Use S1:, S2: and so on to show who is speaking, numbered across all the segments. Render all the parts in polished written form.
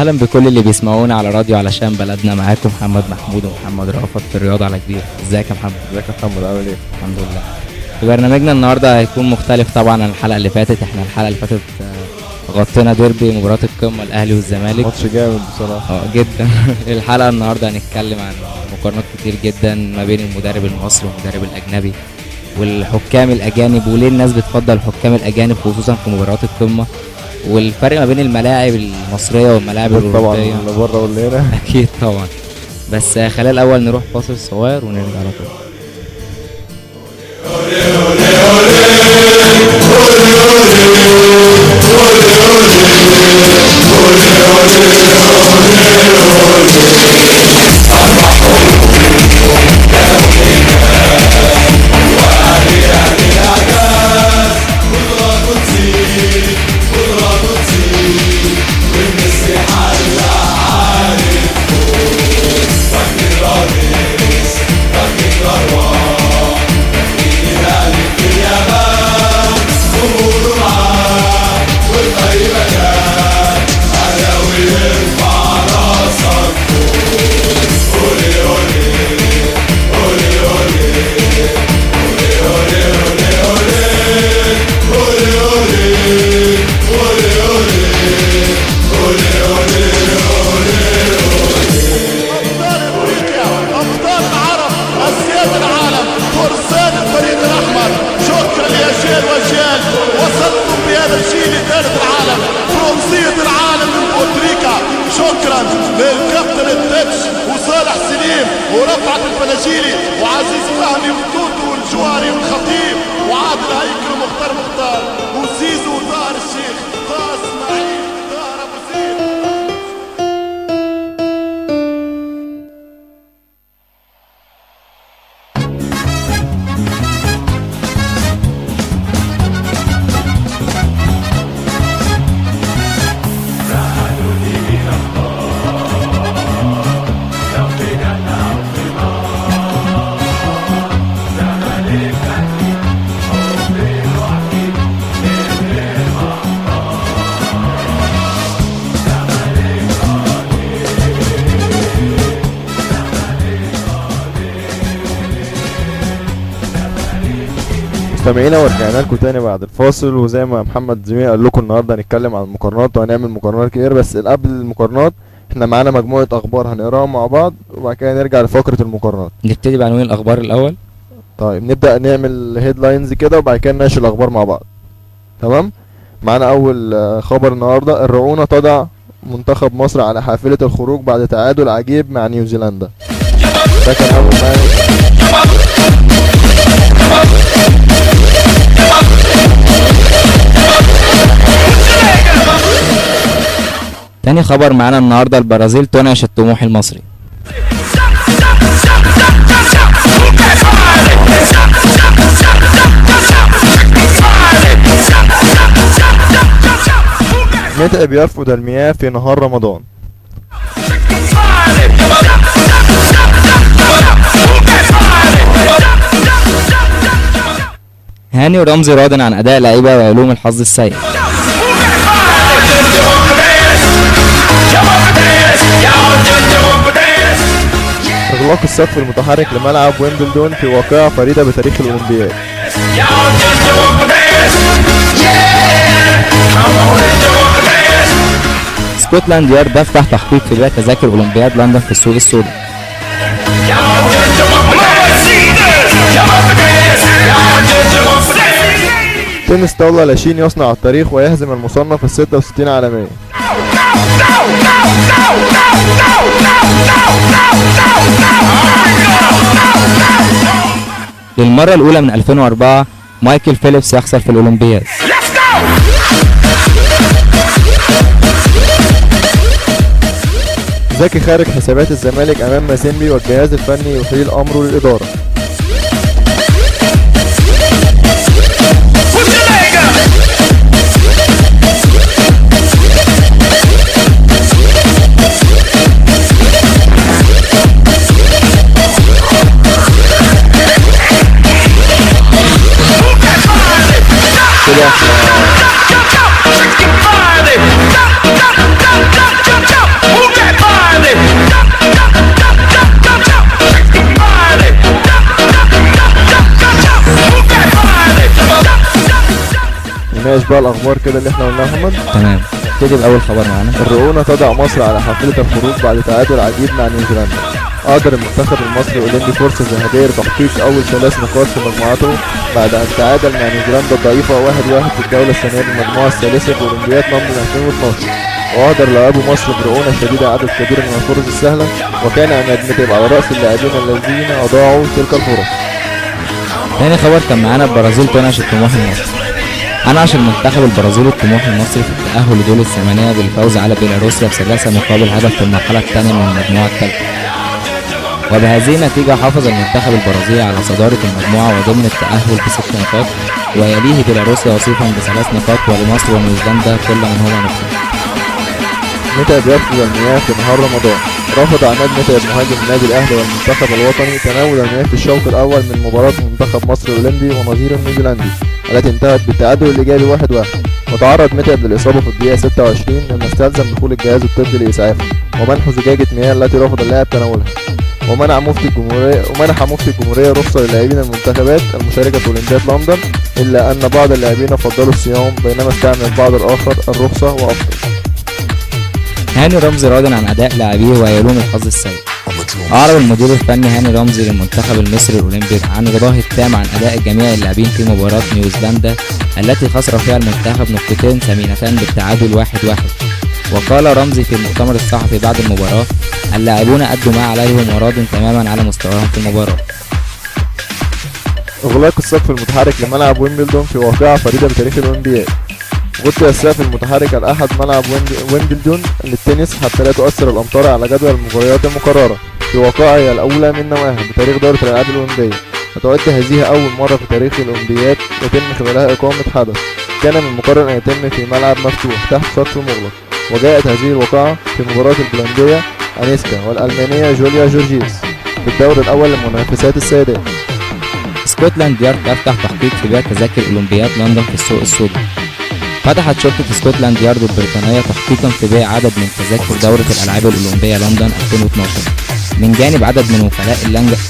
S1: اهلا بكل اللي بيسمعونا على راديو علشان بلدنا. معاكم محمد محمود ومحمد رأفت في الرياضة على كبير. ازيك يا محمد؟
S2: ازيك يا محمد، عامل ايه؟
S1: الحمد لله. في برنامجنا النهارده هيكون مختلف طبعا عن الحلقة اللي فاتت. احنا الحلقة اللي فاتت غطينا ديربي مباراة القمه الاهلي والزمالك،
S2: ماتش جامد بصراحة
S1: جدا. الحلقة النهارده هنتكلم عن مقارنات كتير جدا ما بين المدرب المصري والمدرب الاجنبي والحكام الاجانب، وليه الناس بتفضل الحكام الاجانب خصوصا في مباريات القمه، والفرق ما بين الملاعب المصرية والملاعب الاوروبية
S2: طبعا اللي بره واللي هنا.
S1: اكيد طبعا. بس خلينا الاول نروح فاصل صغير ونرجع على طول.
S2: مستمعينا ورجعنا لكم تاني بعد الفاصل، وزي ما محمد زميلي قال لكم النهارده هنتكلم عن المقارنات وهنعمل مقارنات كتير. بس قبل المقارنات احنا معانا مجموعة اخبار هنقراها مع بعض وبعد كده نرجع لفقره المقارنات.
S1: نبتدي بعناوين الاخبار الاول.
S2: طيب نبدا نعمل headlines كده وبعد كده نناقش الاخبار مع بعض. تمام. معانا اول خبر النهارده: الرعونه تضع منتخب مصر على حافلة الخروج بعد تعادل عجيب مع نيوزيلندا. ده كان اول معانا.
S1: تاني خبر معانا النهارده: البرازيل تنعش الطموح المصري.
S2: متعب يرفض المياه في نهار رمضان.
S1: هاني ورمزي راضٍ عن أداء لعيبة وعلوم الحظ السيء.
S2: إغلاق السقف المتحرك لملعب ويمبلدون في واقعة فريدة بتاريخ الأولمبياد.
S1: سكوتلاند يارد تفتح تحقيق في بيع تذاكر أولمبياد لندن في السوق السوداء.
S2: تنس طاولة: لاشين يصنع التاريخ ويهزم المصنف ال 66 عالميا.
S1: للمرة الأولى من 2004 مايكل فيليبس يخسر في الأولمبياد.
S2: زكي خارج حسابات الزمالك أمام مازيمبي والجهاز الفني يحيل أمره للإدارة. كده نناقش بقى الاخبار كده اللي احنا قلناها محمد.
S1: تمام، نبتدي باول خبر معانا.
S2: الرعونه تضع مصر على حافلة الخروج بعد تعادل عجيب مع نيوزيلندا. أقدر المنتخب المصري الأولمبي فرصة ذهبية لتحقيق أول 3 نقاط في مجموعته بعد أن تعادل مع نيوزيلندا الضعيفة 1-1 في الجولة الثانية للمجموعة الثالثة في أولمبياد لندن 2012. وأهدر لاعبو مصر برعونة شديدة عدد كبير من الفرص السهلة، وكان عماد متعب على رأس اللاعبين الذين أضاعوا تلك الفرص.
S1: ثاني خبر كان معانا، البرازيل تنعش الطموح المصري. أنعش المنتخب البرازيلي الطموح المصري في التأهل لدور الثمانية بالفوز على بيلاروسيا ب3-0 في المرحلة الثانية من المجموعة الثالثة. وبهذه النتيجة حافظ المنتخب البرازيلي على صدارة المجموعة وضمن التأهل ب6 نقاط، ويليه بيلاروسيا وصيفا ب3 نقاط، ولمصر ونيوزيلندا كل منهما نقطة.
S2: متعب يرفض المياه في نهار رمضان. رفض عماد متعب مهاجم النادي الأهلي والمنتخب الوطني تناول المياه في الشوط الأول من مباراة منتخب مصر الأولمبي ونظيره النيوزيلندي التي انتهت بالتعادل الإيجابي 1-1. وتعرض متعب للإصابة في الدقيقة 26 مما استلزم دخول الجهاز الطبي لإسعافه ومنح زجاجة مياه التي رفض اللاعب تناولها. ومنح مفتي الجمهورية رخصة للاعبين المنتخبات المشاركة في أولمبياد لندن، إلا أن بعض اللاعبين فضلوا الصيام بينما استعمل البعض الآخر الرخصة وأفضل.
S1: هاني رمزي راض عن أداء لاعبيه ويلوم الحظ السيء. أعرب المدير الفني هاني رمزي للمنتخب المصري الأولمبي عن رضاه التام عن أداء جميع اللاعبين في مباراة نيوزيلندا التي خسر فيها المنتخب نقطتين ثمينتان بالتعادل 1-1. وقال رمزي في المؤتمر الصحفي بعد المباراة: اللاعبون أدوا ما عليهم وراض تماما على مستواهم في المباراة.
S2: إغلاق السقف المتحرك لملعب ويمبلدون في واقعة فريدة بتاريخ الأولمبياد. غطي السقف المتحرك الأحد ملعب ويمبلدون للتنس حتى لا تؤثر الأمطار على جدول المباريات المقررة في واقعة هي الأولى من نوعها بتاريخ دورة الألعاب الأولمبية. وتعد هذه أول مرة في تاريخ الأولمبياد يتم خلالها إقامة حدث كان من المقرر أن يتم في ملعب مفتوح تحت سقف مغلق. وجاءت هذه الواقعة في مباراة البولندية أنيسكا والألمانية جوليا جورجيس في الدور الأول لمنافسات السيدات.
S1: اسكتلند يارد تفتح تحقيق في بيع تذاكر أولمبياد لندن في السوق السوداء. فتحت شرطة اسكتلند يارد البريطانية تحقيقا في بيع عدد من تذاكر دورة الألعاب الأولمبية لندن 2012 من جانب عدد من وكلاء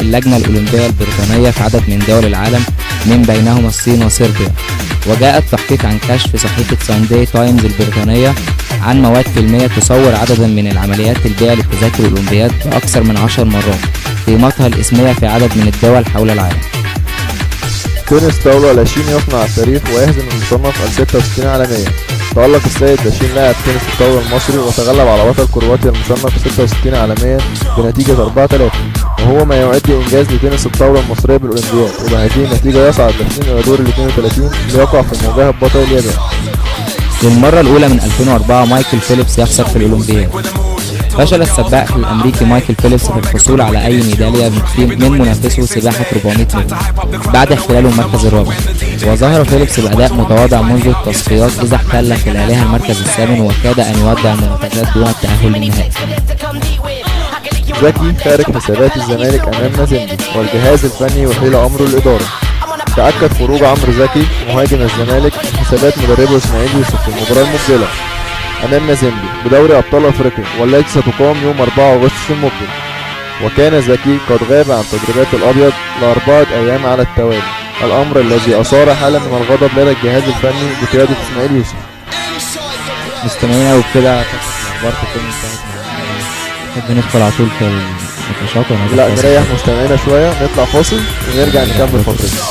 S1: اللجنة الأولمبية البريطانية في عدد من دول العالم من بينهم الصين وصربيا. وجاء التحقيق عن كشف صحيفة سانداي تايمز البريطانية عن مواد فيلمية تصور عددا من العمليات البيع لتذاكر الأولمبياد بأكثر من 10 مرات قيمتها الاسمية في عدد من الدول حول العالم.
S2: تنس طاولة لاشين يصنع التاريخ ويهزم المصنف ال 66 عالميا. تألق السيد لاشين لاعب تنس الطاولة المصري وتغلب على بطل كرواتيا المصنف 66 عالميا بنتيجة 4-3، وهو ما يعد إنجاز لتنس الطاولة المصرية بالأولمبياد. وبهذه النتيجة يصعد لاشين إلى دور ال 32 ليقع في مواجهة بطل اليابان.
S1: للمرة الأولى من 2004 مايكل فيليبس يخسر في الأولمبياد. فشل السباح الأمريكي مايكل فيليبس في الحصول على أي ميدالية من منافسه سباحة 400 متر بعد احتلاله المركز الرابع. وظهر فيليبس بأداء متواضع منذ التصفيات إذا احتل خلالها المركز الثامن وكاد أن يودع المنافسات دون التأهل للنهائي.
S2: زكي خارج حسابات الزمالك أمام مازيمبي والجهاز الفني يحيل أمره الإدارة. تأكد خروج عمرو زكي مهاجم الزمالك من حسابات مدربه إسماعيل يوسف في المباراة المقبلة أمام مازيمبي بدوري أبطال أفريقيا والتي ستقام يوم 4 أغسطس المقبل. وكان زكي قد غاب عن تدريبات الأبيض ل4 أيام على التوالي، الأمر الذي أثار حالة من الغضب لدى الجهاز الفني بقيادة إسماعيل يوسف.
S1: مستمعينا وبكده الأخبار تكون انتهت معانا. نحب ندخل على طول في النقاشات ولا
S2: لا نريح مستمعينا شوية، نطلع فاصل ونرجع نكمل فقرتنا.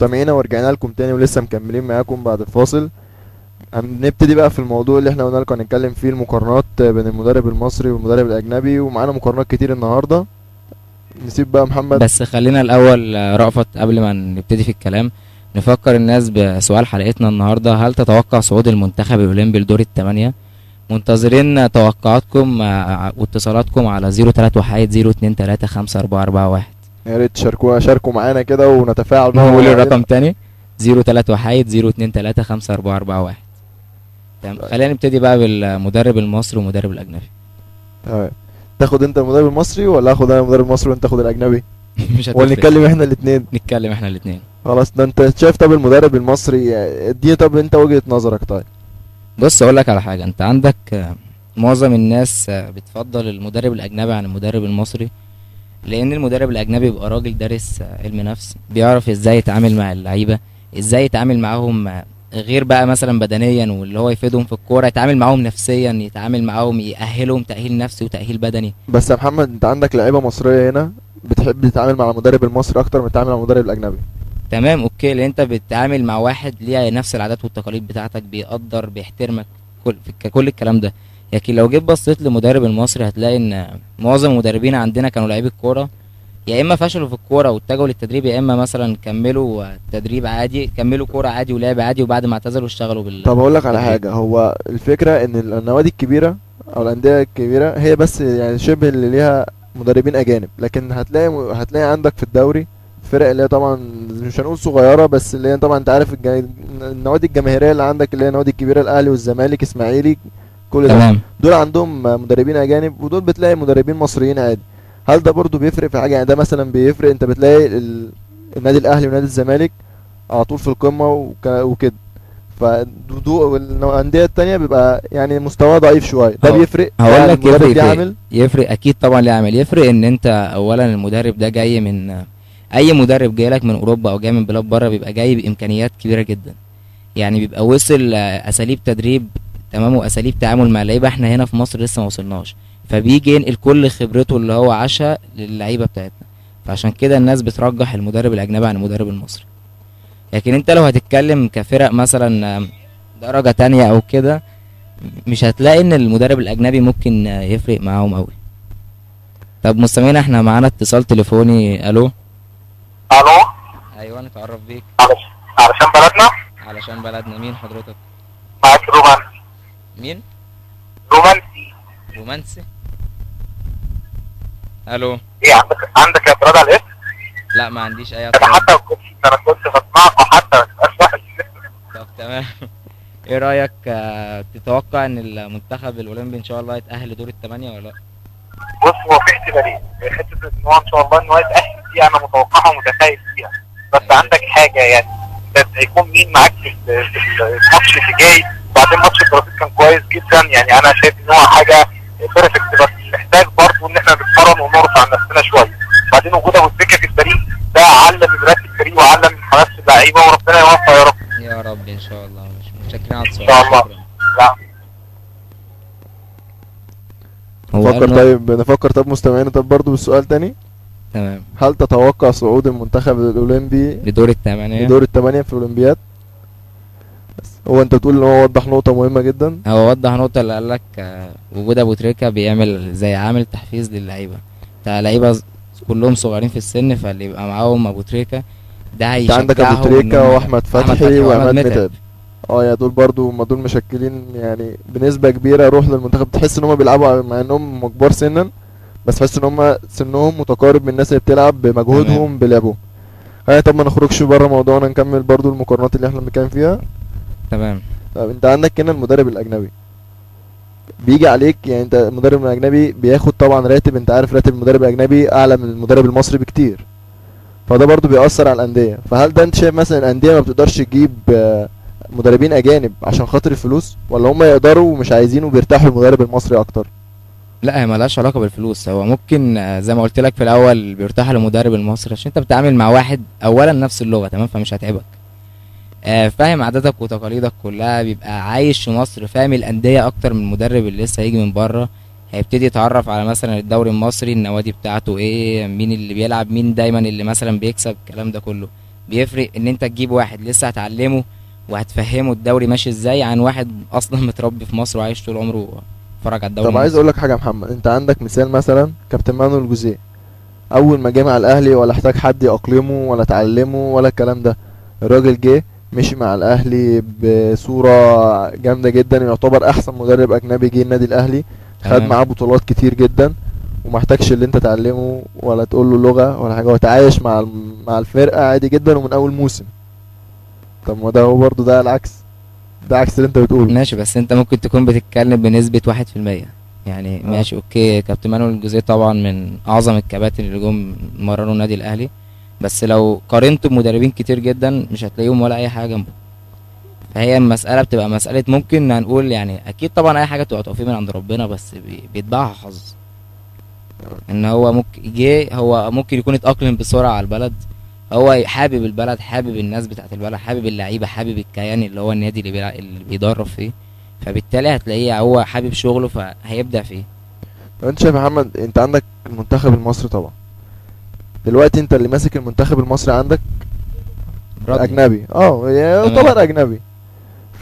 S2: مستمعينا، ورجعنا لكم تاني ولسه مكملين معاكم بعد الفاصل. هنبتدي بقى في الموضوع اللي احنا قلنا لكم هنتكلم فيه، المقارنات بين المدرب المصري والمدرب الاجنبي، ومعانا مقارنات كتير النهارده. نسيب بقى محمد.
S1: بس خلينا الاول رأفت قبل ما نبتدي في الكلام نفكر الناس بسؤال حلقتنا النهارده: هل تتوقع صعود المنتخب الاولمبي لدور الثمانية؟ منتظرين توقعاتكم واتصالاتكم على 031 023 5441.
S2: يا ريت شاركوا معانا كده ونتفاعل.
S1: نقول الرقم تاني 031 023 5441. تمام، خلينا نبتدي بقى بالمدرب المصري والمدرب الاجنبي.
S2: تمام، تاخد انت المدرب المصري ولا اخد انا المدرب المصري وانت تاخد الاجنبي؟
S1: مش هتفرق.
S2: ولا نتكلم احنا الاثنين؟
S1: نتكلم احنا الاثنين.
S2: خلاص، ده انت شايف. طب المدرب المصري اديني طب انت وجهة نظرك. طيب
S1: بص اقول لك على حاجة، انت عندك معظم الناس بتفضل المدرب الاجنبي عن المدرب المصري، لان المدرب الاجنبي بيبقى راجل دارس علم نفس، بيعرف ازاي يتعامل مع اللعيبة، ازاي يتعامل معاهم غير بقى مثلا بدنيا واللي هو يفيدهم في الكورة، يتعامل معاهم نفسيا، يتعامل معاهم يأهلهم تأهيل نفسي وتأهيل بدني.
S2: بس يا محمد انت عندك لعيبة مصرية هنا بتحب تتعامل مع المدرب المصري اكتر من تتعامل مع المدرب الاجنبي.
S1: تمام okay، لان انت بتتعامل مع واحد ليه نفس العادات والتقاليد بتاعتك، بيقدر، بيحترمك، كل الكلام ده. لكن لو جيت بصيت للمدرب المصري هتلاقي ان معظم المدربين عندنا كانوا لعيبة كورة، يا اما فشلوا في الكورة واتجهوا للتدريب، يا اما مثلا كملوا تدريب عادي، كملوا كورة عادي ولعب عادي، وبعد ما اعتزلوا اشتغلوا بال.
S2: طب اقول لك على حاجة، هو الفكرة ان النوادي الكبيرة او الاندية الكبيرة هي بس يعني شبه اللي ليها مدربين اجانب، لكن هتلاقي عندك في الدوري فرق اللي هي طبعا مش هنقول صغيرة، بس اللي هي طبعا انت عارف النوادي الجماهيرية اللي عندك اللي هي النوادي الكبيرة، الاهلي والزمالك اسماعيلي كل ده.
S1: تمام.
S2: دول عندهم مدربين اجانب، ودول بتلاقي مدربين مصريين عادي. هل ده برضو بيفرق في حاجة؟ يعني ده مثلا بيفرق، انت بتلاقي النادي الاهلي ونادي الزمالك على طول في القمه وكده، فالانديه التانية بيبقى يعني مستواه ضعيف شوية. ده بيفرق.
S1: هقول لك يفرق، يفرق اكيد طبعا. ليه عامل يفرق؟ ان انت اولا المدرب ده جاي من، اي مدرب جاي لك من اوروبا او جاي من بلاد بره بيبقى جاي بامكانيات كبيرة جدا، يعني بيبقى وصل اساليب تدريب تمام واساليب تعامل مع اللعيبة احنا هنا في مصر لسه ما وصلناش، فبيجي ينقل كل خبرته اللي هو عاشها للعيبة بتاعتنا. فعشان كده الناس بترجح المدرب الاجنبي عن المدرب المصري. لكن انت لو هتتكلم كفرق مثلا درجه تانية او كده، مش هتلاقي ان المدرب الاجنبي ممكن يفرق معاهم قوي. طب مستمعينا احنا معانا اتصال تليفوني. الو.
S3: الو.
S1: ايوه، نتعرف بيك.
S3: علشان بلدنا.
S1: علشان بلدنا. مين حضرتك؟
S3: معاك رومان.
S1: مين؟
S3: رومانسي.
S1: رومانسي. الو.
S3: ايه عندك اعتراض على الاسم؟
S1: لا ما عنديش اي اعتراض.
S3: حتى انا كنت بسمعك وحتى ما تبقاش وحش.
S1: طب تمام. ايه رايك تتوقع ان المنتخب الاولمبي ان شاء الله يتاهل لدور الثمانية ولا لا؟
S3: بص، هو في احتمالين، حتة ان هو ان شاء الله ان هو يتاهل دي انا متوقعها ومتخيل فيها، بس عندك حاجة يعني هيكون مين معاك في الماتش اللي جاي؟ وبعدين ماتش البرازيل كان كويس جدا، يعني انا شايف ان هو حاجة perfect، بس محتاج برضه ان احنا نتمرن ونرفع عن نفسنا شوية. بعدين وجود ابو تريكه في الفريق ده علم من راتب الفريق وعلم من حماس اللعيبة، وربنا يوفق يا رب.
S1: يا رب ان شاء الله. مش متشكرين على السؤال.
S3: ان شاء الله. لا
S2: نفكر. طيب نفكر. طب مستمعينا، طب برضه بالسؤال تاني.
S1: تمام.
S2: هل تتوقع صعود المنتخب الاولمبي
S1: لدور الثمانية؟
S2: لدور الثمانية في الاولمبياد؟ بس هو انت بتقول ان هو وضح نقطة مهمة جدا.
S1: هو وضح نقطة اللي قال لك وجود ابو تريكه بيعمل زي عامل تحفيز للعيبة، بتاع لعيبة كلهم صغيرين في السن، فاللي يبقى معاهم ابو تريكه ده هيشجعهم.
S2: انت عندك ابو تريكه واحمد فتحي وعماد متعب. يا دول برضو ما دول مشكلين يعني بنسبة كبيرة روح للمنتخب. تحس ان هم بيلعبوا مع انهم كبار سنا، بس تحس ان هم سنهم متقارب من الناس اللي بتلعب بمجهودهم بلعبهم. طب ما نخرجش بره موضوعنا، نكمل برضو المقارنات اللي احنا بنتكلم فيها.
S1: تمام.
S2: طب انت عندك هنا المدرب الاجنبي بيجي عليك، يعني انت المدرب الاجنبي بياخد طبعا راتب، انت عارف راتب المدرب الاجنبي اعلى من المدرب المصري بكتير، فده برضو بيأثر على الاندية. فهل ده انت شايف مثلا الاندية ما بتقدرش تجيب مدربين اجانب عشان خاطر الفلوس، ولا هم يقدروا ومش عايزين وبيرتاحوا المدرب المصري اكتر؟
S1: لا، هي مالهاش علاقة بالفلوس. هو ممكن زي ما قلت لك في الاول بيرتاحوا للمدرب المصري عشان انت بتتعامل مع واحد اولا نفس اللغة، تمام، فمش هتعبك، فاهم عاداتك وتقاليدك كلها، بيبقى عايش في مصر، فاهم الاندية اكتر من المدرب اللي لسه هيجي من بره. هيبتدي يتعرف على مثلا الدوري المصري، النوادي بتاعته ايه، مين اللي بيلعب، مين دايما اللي مثلا بيكسب، الكلام ده كله. بيفرق ان انت تجيب واحد لسه هتعلمه وهتفهمه الدوري ماشي ازاي، عن واحد اصلا متربي في مصر وعايش طول عمره اتفرج على الدوري.
S2: طب عايز اقول لك حاجة يا محمد، انت عندك مثال مثلا كابتن مانويل جوزيه، اول ما جه مع الاهلي ولا احتاج حد يأقلمه ولا تعلمه ولا الكلام ده، الراجل جه مشي مع الاهلي بصورة جامدة جدا، يعتبر احسن مدرب اجنبي جه النادي الاهلي، خد معاه بطولات كتير جدا، وما احتاجش اللي انت تعلمه ولا تقول له لغة ولا حاجة، هو تعايش مع الفرقة عادي جدا ومن اول موسم. طب ما ده هو برضه ده العكس، ده عكس اللي انت بتقوله.
S1: ماشي، بس انت ممكن تكون بتتكلم بنسبة 1% يعني. ماشي okay، كابتن مانويل جوزيه طبعا من اعظم الكباتن اللي جم مرنوا النادي الاهلي، بس لو قارنته بمدربين كتير جدا مش هتلاقيهم ولا اي حاجة جنبه. فهي المسالة بتبقى مسالة، ممكن هنقول يعني اكيد طبعا اي حاجة بتبقى توفيق من عند ربنا، بس بيتبعها حظ. ان هو ممكن جه، هو ممكن يكون اتاقلم بسرعة على البلد، هو حابب البلد، حابب الناس بتاعت البلد، حابب اللعيبة، حابب الكيان اللي هو النادي اللي بيدرب فيه، فبالتالي هتلاقيه هو حابب شغله فهيبدع فيه.
S2: طب انت شايف يا محمد، انت عندك المنتخب المصري طبعا دلوقتي، انت اللي ماسك المنتخب المصري عندك اجنبي، يعتبر اجنبي،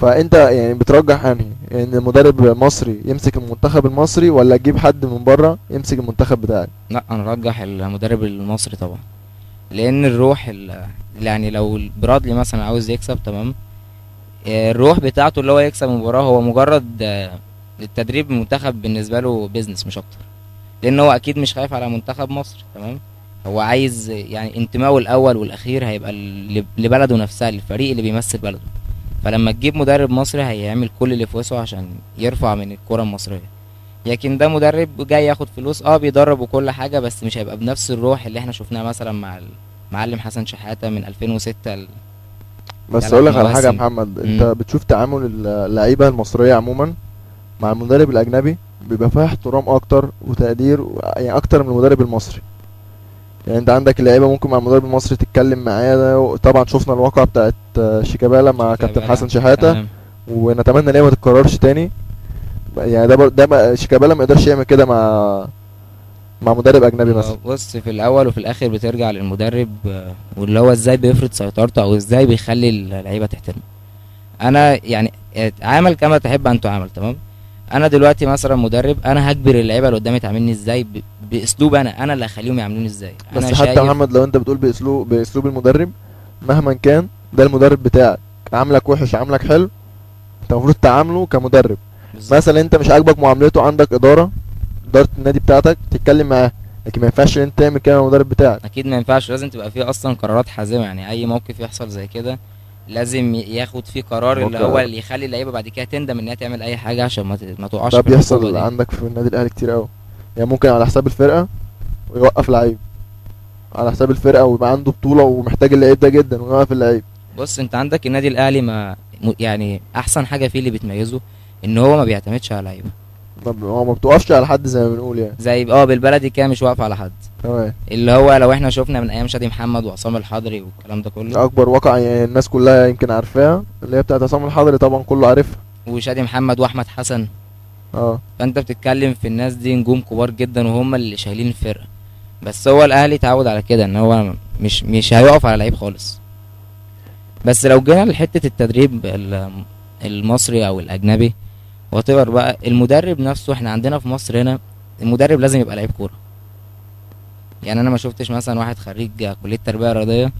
S2: فانت يعني بترجح انهي؟ ان مدرب مصري يمسك المنتخب المصري ولا تجيب حد من بره يمسك المنتخب بتاعك؟
S1: لا، انا ارجح المدرب المصري طبعا، لان الروح يعني لو برادلي مثلا عاوز يكسب، تمام، الروح بتاعته اللي هو يكسب المباراة، هو مجرد التدريب المنتخب بالنسبة له business مش اكتر، لان هو اكيد مش خايف على منتخب مصر، تمام، هو عايز يعني انتمائه الاول والاخير هيبقى لبلده نفسها، للفريق اللي بيمثل بلده. فلما تجيب مدرب مصري هيعمل كل اللي في وسعه عشان يرفع من الكرة المصرية، لكن ده مدرب جاي ياخد فلوس، بيدرب وكل حاجة، بس مش هيبقى بنفس الروح اللي احنا شفناها مثلا مع المعلم حسن شحاتة من 2006.
S2: بس اقول لك على حاجة يا محمد، انت بتشوف تعامل اللعيبة المصرية عموما مع المدرب الاجنبي بيبقى فيها احترام اكتر وتقدير، يعني اكتر من المدرب المصري. يعني انت عندك اللعيبة ممكن مع المدرب المصري تتكلم معاه، طبعا شفنا الواقعة بتاعت شيكابالا مع كابتن حسن شحاته، ونتمنى ان هي ما تتكررش تاني. يعني ده شيكابالا ما يقدرش يعمل كده مع مدرب اجنبي مثلا.
S1: بص، في الاول وفي الاخر بترجع للمدرب، واللي هو ازاي بيفرض سيطرته او ازاي بيخلي اللعيبة تحترمه. انا يعني اتعامل كما تحب ان تعامل، تمام. انا دلوقتي مثلا مدرب، انا هجبر اللعيبة اللي قدامي تعاملني ازاي باسلوب انا اللي هخليهم يعاملوني ازاي.
S2: بس انا حتى محمد لو انت بتقول باسلوب المدرب، مهما كان ده المدرب بتاعك، عاملك وحش عاملك حلو، انت المفروض تعامله كمدرب. بالزبط. مثلا انت مش عاجبك معاملته، عندك ادارة النادي بتاعتك تتكلم معاه، لكن ما ينفعش انت تعمل كده مع المدرب بتاعك.
S1: اكيد ما ينفعش، لازم تبقى فيه اصلا قرارات حازمة. يعني اي موقف يحصل زي كده لازم ياخد فيه قرار اللي هو اللي يخلي اللعيبة بعد كده تندم انها تعمل اي حاجة عشان ما تقعش.
S2: ده بيحصل عندك في النادي الاهلي كتير قوي، يعني ممكن على حساب الفرقة ويوقف لعيب على حساب الفرقة، ويبقى عنده بطوله ومحتاج اللعيب ده جدا ويوقف اللعيب.
S1: بص، انت عندك النادي الاهلي ما يعني احسن حاجة فيه اللي بتميزه ان هو ما بيعتمدش على لعيبة.
S2: طب هو ما بتوقفش على حد زي ما بنقول، يعني
S1: زي بالبلدي كده مش واقف على حد.
S2: تمام.
S1: اللي هو لو احنا شفنا من ايام شادي محمد وعصام الحضري والكلام ده كله،
S2: اكبر واقع يعني الناس كلها يمكن عارفاها اللي هي بتاعت عصام الحضري، طبعا كله عارفها،
S1: وشادي محمد واحمد حسن. فانت بتتكلم في الناس دي نجوم كبار جدا وهم اللي شايلين الفرقة. بس هو الاهلي اتعود على كده ان هو مش هيقف على لعيب خالص. بس لو جينا لحته التدريب المصري او الاجنبي whatever بقى، المدرب نفسه احنا عندنا في مصر هنا المدرب لازم يبقى لعيب كورة. يعني انا ما شفتش مثلا واحد خريج كليه تربيه رياضية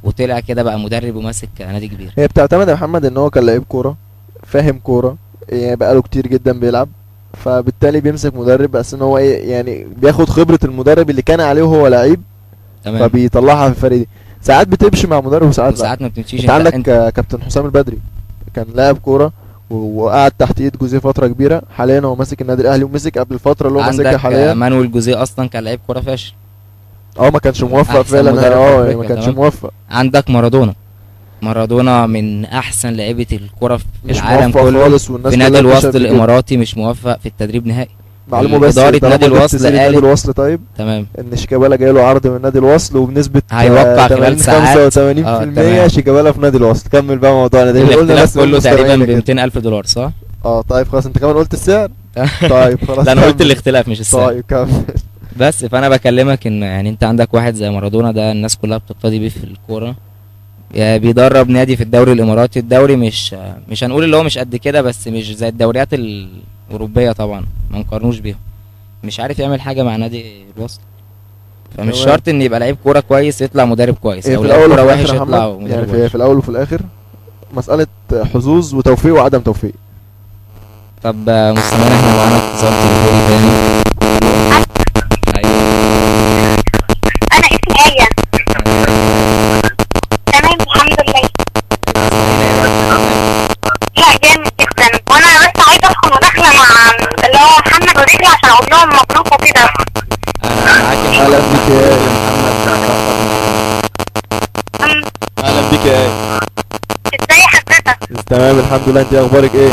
S1: وطلع كده بقى مدرب وماسك نادي كبير.
S2: هي بتعتمد يا محمد ان هو كان لعيب كورة، فاهم كورة، يعني بقاله كتير جدا بيلعب، فبالتالي بيمسك مدرب بس ان هو ايه، يعني بياخد خبره المدرب اللي كان عليه وهو لعيب، فبيطلعها في الفريق دي. ساعات بتمشي مع مدرب وساعات لا،
S1: وساعات ما بتمشيش.
S2: انت عندك كابتن حسام البدري كان لاعب كورة وقعد تحت ايد جوزيه فترة كبيرة، حاليا هو ماسك النادي الاهلي ومسك قبل الفترة اللي هو ماسكها حاليا.
S1: مانويل جوزيه اصلا كان لعيب كورة فاشل،
S2: ما كانش موفق فعلا، يعني ما كانش موفق.
S1: عندك مارادونا من احسن لعيبة الكورة في العالم كله، في نادي الوصل الاماراتي مش موفق في التدريب نهائي.
S2: معلومة بس
S1: ادارة نادي الوصل قالت
S2: نادي الوصل، طيب
S1: تمام،
S2: ان شيكابالا جاي له عرض من نادي الوصل وبنسبة
S1: هيوقع خلال ساعات
S2: 85% شيكابالا في نادي الوصل. كمل بقى موضوعنا ده،
S1: قلنا بس كله تقريبا ب $200,000 صح؟
S2: طيب خلاص، انت كمان قلت السعر. طيب خلاص،
S1: لا انا قلت الاختلاف مش السعر.
S2: طيب كمل.
S1: بس فانا بكلمك ان يعني انت عندك واحد زي مارادونا ده الناس كلها بتقتدي بيه في الكورة، بيدرب نادي في الدوري الاماراتي. الدوري مش هنقول اللي هو مش قد كده، بس مش زي الدوريات الاوروبية طبعا، ما نقارنوش بيهم. مش عارف يعمل حاجة مع نادي الوصل. فمش شرط ان يبقى لعيب كورة كويس يطلع مدرب كويس، او لعيب كورة وحش يطلع مدرب
S2: يعني وحش. في الاول وفي الاخر مسالة حظوظ وتوفيق وعدم توفيق.
S1: طب مستمعينا احنا معانا اتصال تليفوني تاني. ايوه
S4: انا اسمي آية. تمام الحمد لله. لا جامد جدا، وانا بس عايزه ادخل مداخله مع اللي هو محمد وديكي عشان اقول لهم مبروك وكده.
S1: انا معاك يا
S2: اهلا بيك يا
S1: محمد.
S2: اهلا بيك يا آية.
S4: ازاي حضرتك؟
S2: تمام الحمد لله، انت اخبارك ايه؟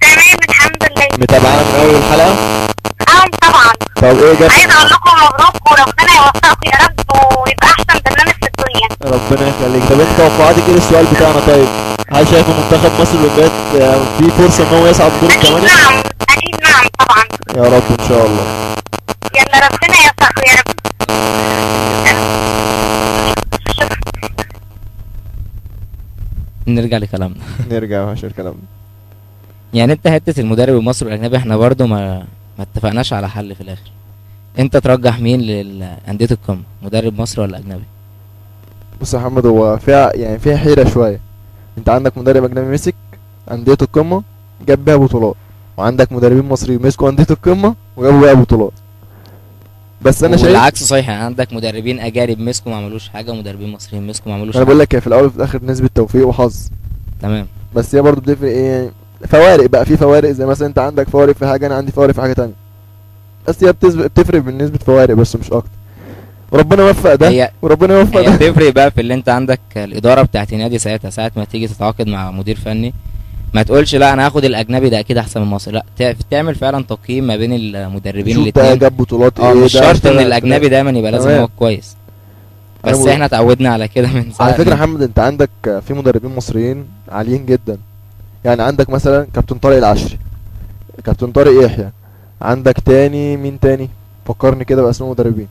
S4: تمام الحمد لله.
S2: متابعانا من اول الحلقة؟
S4: اه طبعا.
S2: طب ايه جت؟
S4: عايزه اقول لكم مبروك وربنا يوفقكم يا رب ويبقى احسن برنامج في الدنيا.
S2: ربنا يخليك. طب انت توقعاتك ايه للسؤال بتاعنا؟ طيب هل شايفه منتخب مصر الاولمبياد في فرصة ان هو يصعد دور الثمانية؟
S4: اكيد نعم، اكيد نعم طبعا.
S2: يا رب ان شاء الله.
S4: يلا ربنا يوفقكم يا رب.
S1: نرجع لكلامنا.
S2: نرجع عشان كلامنا.
S1: يعني انت حتة المدرب المصري والاجنبي احنا برضو ما اتفقناش على حل في الاخر. انت ترجح مين لأندية القمه، مدرب مصري ولا اجنبي؟
S2: بص يا محمد، هو فيها يعني فيها حيره شوية. انت عندك مدرب اجنبي مسك اندية القمه جاب بيها بطولات، وعندك مدربين مصريين مسكوا اندية القمه وجابوا بيها بطولات. بس انا شايف
S1: والعكس صحيح، يعني عندك مدربين اجانب مسكوا ما عملوش حاجة، ومدربين مصريين مسكوا ما عملوش حاجة.
S2: انا بقول لك في الاول وفي الاخر نسبه توفيق وحظ.
S1: تمام.
S2: بس هي برضو بتفرق ايه، فوارق بقى، في فوارق زي مثلا انت عندك فوارق في حاجة، انا عندي فوارق في حاجة تانية. بس هي بتفرق بالنسبة فوارق بس مش اكتر. وربنا يوفق ده وربنا يوفق ده.
S1: بتفرق بقى في اللي انت عندك الادارة بتاعت النادي ساعتها، ساعة ما تيجي تتعاقد مع مدير فني ما تقولش لا انا هاخد الاجنبي ده اكيد احسن من مصر، لا تعمل فعلا تقييم ما بين المدربين الاثنين.
S2: ده جاب بطولات ايه،
S1: مش شرط ان الاجنبي دايما يبقى لازم هو كويس، بس احنا اتعودنا على كده من ساعة.
S2: على فكرة محمد، انت عندك في مدربين مصريين عاليين جدا، يعني عندك مثلا كابتن طارق العشري، كابتن طارق يحيى، عندك تاني مين تاني فكرني كده باسماء مدربين،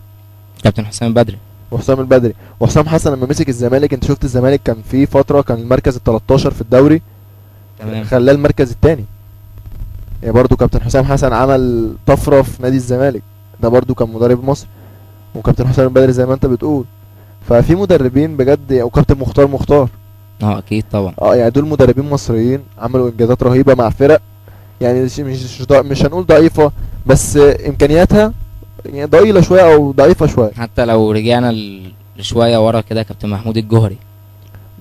S1: كابتن حسام بدري
S2: وحسام البدري وحسام حسن لما مسك الزمالك. انت شفت الزمالك كان في فترة كان المركز ال 13 في الدوري، تمام، خلاه المركز الثاني. يعني برضو كابتن حسام حسن عمل طفرة في نادي الزمالك، ده برضو كان مدرب مصر، وكابتن حسام البدري زي ما انت بتقول. ففي مدربين بجد، وكابتن مختار
S1: اكيد طبعا.
S2: يعني دول مدربين مصريين عملوا انجازات رهيبة مع فرق يعني مش هنقول ضعيفة، بس امكانياتها يعني ضئيلة شوية او ضعيفة شوية.
S1: حتى لو رجعنا لشويه ورا كده، كابتن محمود الجوهري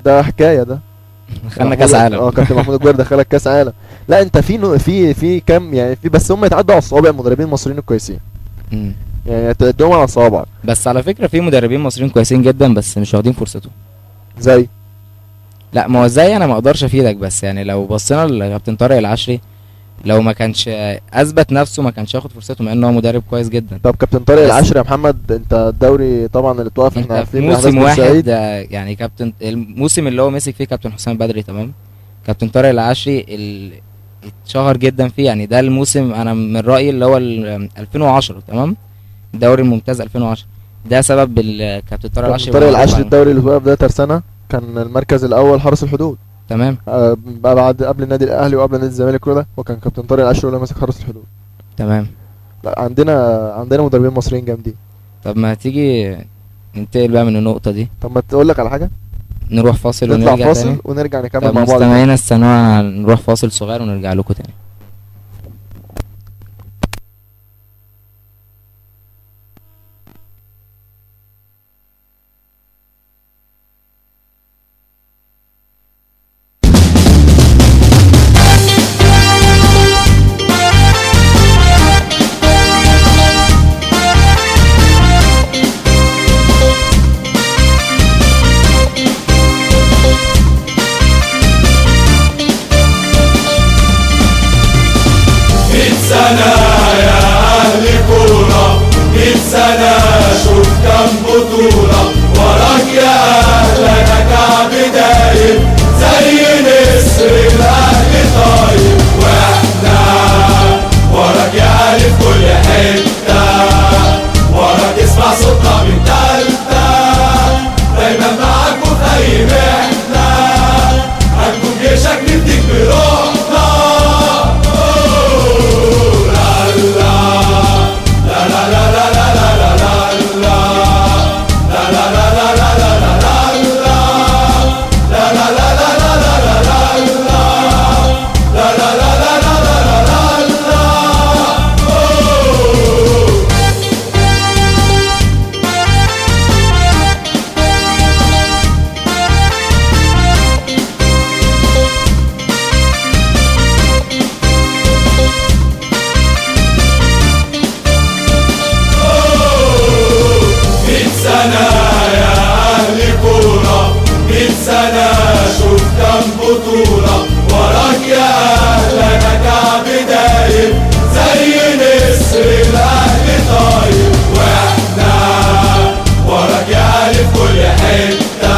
S2: ده حكاية، ده
S1: دخلنا كاس عالم.
S2: كابتن محمود الجوهري دخلك كاس عالم. لا انت في في كام يعني في، بس هم يتعدوا على الصوابع المدربين المصريين الكويسين. يعني تعدهم على صوابعك.
S1: بس على فكرة في مدربين مصريين كويسين جدا بس مش واخدين فرصتهم.
S2: زي
S1: لا ما هو ازاي انا ما اقدرش افيدك، بس يعني لو بصينا لكابتن طارق العشري لو ما كانش اثبت نفسه ما كانش ياخد فرصته، مع ان هو مدرب كويس جدا.
S2: طب كابتن طارق العشري يا محمد، انت الدوري طبعا اللي اتوقف احنا عارفين
S1: موسم واحد، يعني كابتن الموسم اللي هو مسك فيه كابتن حسام بدري، تمام، كابتن طارق العشري اتشهر جدا فيه، يعني ده الموسم انا من رايي اللي هو 2010، تمام، الدوري الممتاز 2010، ده سبب الكابتن طارق العشري.
S2: طارق العشري الدوري اللي اتوقف ده ترسانه كان المركز الاول حرس الحدود، تمام، بعد قبل النادي الاهلي وقبل نادي الزمالك كده، وكان كابتن طارق العشري هو اللي ماسك حرس الحدود. تمام. لا عندنا مدربين مصريين جامدين.
S1: طب ما تيجي ننتقل بقى من النقطة دي.
S2: طب ما تقول لك على حاجة،
S1: نروح فاصل ونرجع
S2: نطلع فاصل تاني. ونرجع نكمل مع بعض.
S1: مستمعينا استنونا، نروح فاصل صغير ونرجع لكم تاني.
S5: 100 سنة شوف كم بطولة وراك يا أهل، أنا كعب دايب زي نسر الأهل طايب، وإحنا وراك يا أهل في كل حتة،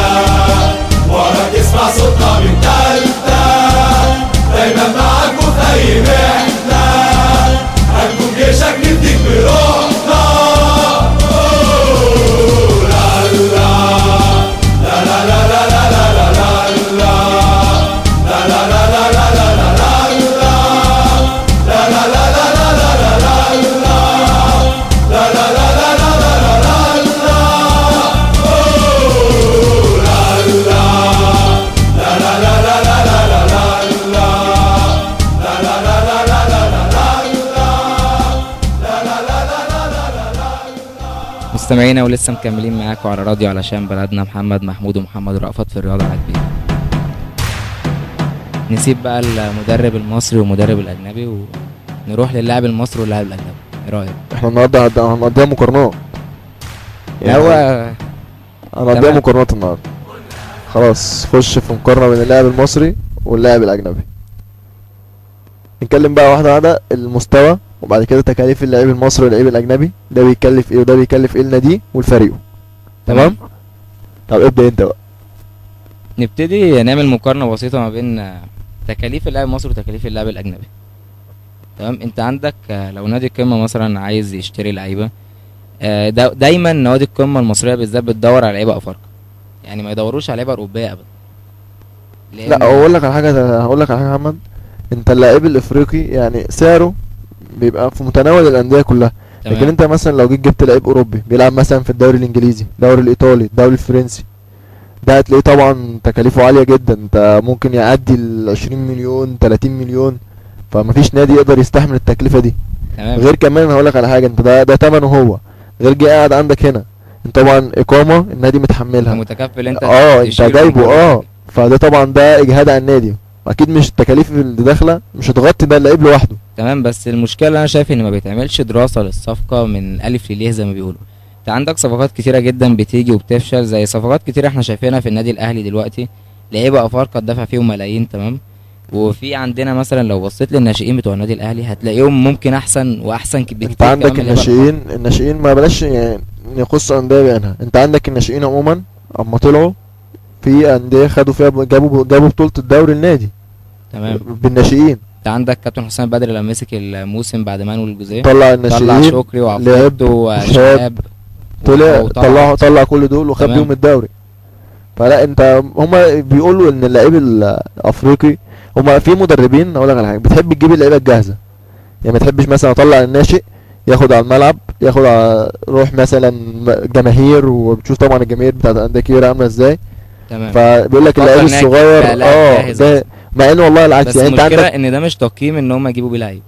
S5: وراك اسمع صوتنا من تالتة، دايما معاك وفي أي محنة، هنكون جيشك نديك بروحنا.
S1: مستمعينا ولسه مكملين معاكم على راديو علشان بلدنا، محمد محمود ومحمد رأفت في الرياضة على كبير. نسيب بقى المدرب المصري والمدرب الأجنبي ونروح للاعب المصري واللاعب الأجنبي، ايه رأيك؟
S2: احنا النهارده هنقضيها مقارنات. يعني
S1: هو
S2: هنقضيها مقارنات النهارده. خلاص خش في مقارنة بين اللاعب المصري واللاعب الأجنبي. نتكلم بقى واحدة واحدة، المستوى وبعد كده تكاليف اللاعب المصري واللاعب الأجنبي، ده بيكلف ايه وده بيكلف ايه لناديه والفريقه. تمام؟ طب ابدأ انت بقى.
S1: نبتدي نعمل مقارنة بسيطة ما بين تكاليف اللاعب المصري وتكاليف اللاعب الأجنبي. تمام؟ انت عندك لو نادي القمة مثلا عايز يشتري لعيبة، دايما نوادي القمة المصرية بالذات بتدور على لعيبة أفارقة، يعني ما يدوروش على لعيبة أوروبية أبدا.
S2: لا اقول لك على حاجة، هقول لك على حاجة يا محمد، انت اللاعب الافريقي يعني سعره بيبقى في متناول الاندية كلها. تمام. لكن انت مثلا لو جيت جبت لعيب اوروبي بيلعب مثلا في الدوري الانجليزي، الدوري الايطالي، الدوري الفرنسي، ده هتلاقيه طبعا تكاليفه عالية جدا، انت ممكن يعدي ال 20 مليون 30 مليون، فمفيش نادي يقدر يستحمل التكلفة دي. تمام. غير كمان هقول لك على حاجة، انت ده ثمنه هو، غير جه قاعد عندك هنا، انت طبعا اقامه النادي متحملها،
S1: متكفل انت،
S2: انت جايبه، فده طبعا ده اجهاد على النادي، اكيد مش التكاليف اللي داخله مش هتغطي ده اللعيب لوحده.
S1: تمام. بس المشكلة انا شايف ان ما بيتعملش دراسة للصفقه من الف لليه زي ما بيقولوا. انت عندك صفقات كتيرة جدا بتيجي وبتفشل، زي صفقات كتيرة احنا شايفينها في النادي الاهلي دلوقتي، لعيبة افارقه اتدفع فيهم ملايين. تمام. وفي عندنا مثلا لو بصيت للناشئين بتوع النادي الاهلي هتلاقيهم ممكن احسن واحسن بكتير.
S2: انت عندك الناشئين ما بلاش يعني نقص اندية بعينها، انت عندك الناشئين عموما اما طلعوا في اندية خدوا فيها جابوا بطوله الدوري النادي.
S1: تمام.
S2: بالناشئين.
S1: انت عندك كابتن حسام بدري لما مسك الموسم بعد مانويل الجوزية
S2: طلع الناشئين،
S1: طلع شكري وعفروتو وشهاب،
S2: طلع كل دول وخد بيهم الدوري. فلا انت هما بيقولوا ان اللعيب الافريقي، هما في مدربين اقول لك على حاجة بتحب تجيب اللعيبة الجاهزة، يعني ما تحبش مثلا اطلع الناشئ ياخد على الملعب، ياخد على روح مثلا جماهير، وبتشوف طبعا الجماهير بتاعت الاندية الكبيرة عامله ازاي.
S1: تمام.
S2: فبيقول لك اللعيب الصغير ده، مع انه والله العكس.
S1: بس
S2: يعني انت عندك
S1: ان ده مش تقييم ان هم يجيبوا بيه لعيب،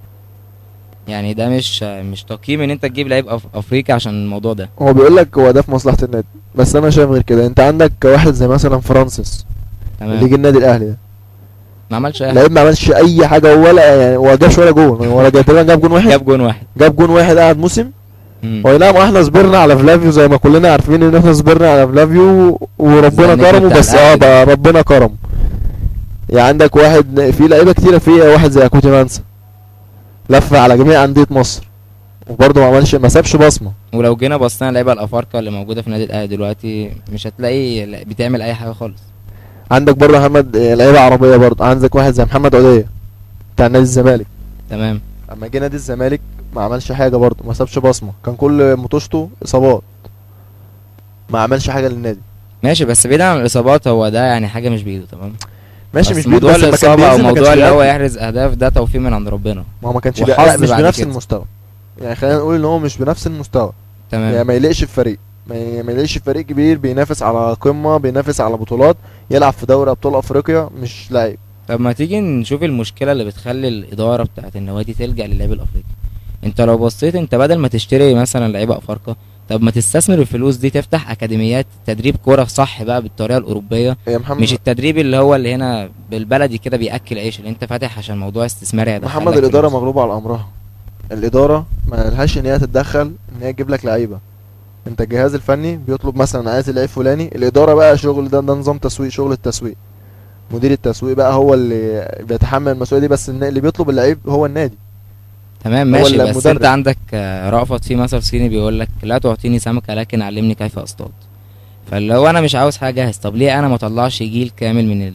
S1: يعني ده مش تقييم ان انت تجيب لعيب افريقي عشان الموضوع ده.
S2: هو بيقول لك هو ده في مصلحة النادي، بس انا شايف غير كده. انت عندك واحد زي مثلا فرانسيس. تمام. اللي جه النادي الاهلي ده
S1: ما عملش اي حاجة،
S2: لعيب ما عملش اي حاجة، ولا يعني هو جابش ولا جون، ولا تقريبا جاب جون واحد، جاب جون واحد قعد موسم. واي نعم احنا صبرنا على فلافيو زي ما كلنا عارفين ان احنا صبرنا على فلافيو وربنا كرمه، بس بقى ربنا كرمه. يعني عندك واحد في لعيبة كتيرة، في واحد زي اكوتي مانسا لف على جميع اندية مصر وبرضه ما عملش، ما سابش بصمة.
S1: ولو جينا بصينا اللعيبة الافارقة اللي موجودة في النادي الاهلي دلوقتي مش هتلاقي بتعمل اي حاجة خالص.
S2: عندك برضه محمد لعيبة عربية برضه، عندك واحد زي محمد عوديه بتاع نادي الزمالك.
S1: تمام.
S2: اما جه نادي الزمالك ما عملش حاجة برضه، ما سابش بصمة، كان كل مطوشته اصابات، ما عملش حاجة للنادي.
S1: ماشي، بس بعيد عن الاصابات هو ده يعني حاجة مش بايده. تمام.
S2: ماشي، مش بايده،
S1: بس موضوع الاصابة او موضوع اللي هو يحرز اهداف ده توفيق من عند ربنا.
S2: ما هو ما كانش مش بنفس المستوى، يعني خلينا نقول ان هو مش بنفس المستوى.
S1: تمام.
S2: يعني ما يليقش في فريق، ما يليقش في فريق كبير بينافس على قمة، بينافس على بطولات، يلعب في دوري ابطال افريقيا، مش لعيب.
S1: طب ما تيجي نشوف المشكلة اللي بتخلي الادارة بتاعت النوادي تلجأ للعيب الافريقي. انت لو بصيت، انت بدل ما تشتري مثلا لعيبة افارقه، طب ما تستثمر الفلوس دي تفتح اكاديميات تدريب كورة صح بقى بالطريقة الاوروبية،
S2: يا محمد،
S1: مش التدريب اللي هو اللي هنا بالبلدي كده بياكل عيش، اللي انت فاتح عشان موضوع استثماري.
S2: محمد الادارة مغلوبه على امرها، الادارة ما لهاش ان هي تتدخل ان هي تجيب لك لعيبة. انت الجهاز الفني بيطلب مثلا عايز اللعيب فلاني، الادارة بقى شغل ده نظام تسويق، شغل التسويق، مدير التسويق بقى هو اللي بيتحمل المسؤولية دي، بس اللي بيطلب اللعيب هو النادي.
S1: تمام ماشي، بس انت عندك رأفت في مثل صيني بيقول لك لا تعطيني سمكة لكن علمني كيف اصطاد. فاللي هو انا مش عاوز حاجة جاهز، طب ليه انا ما اطلعش جيل كامل من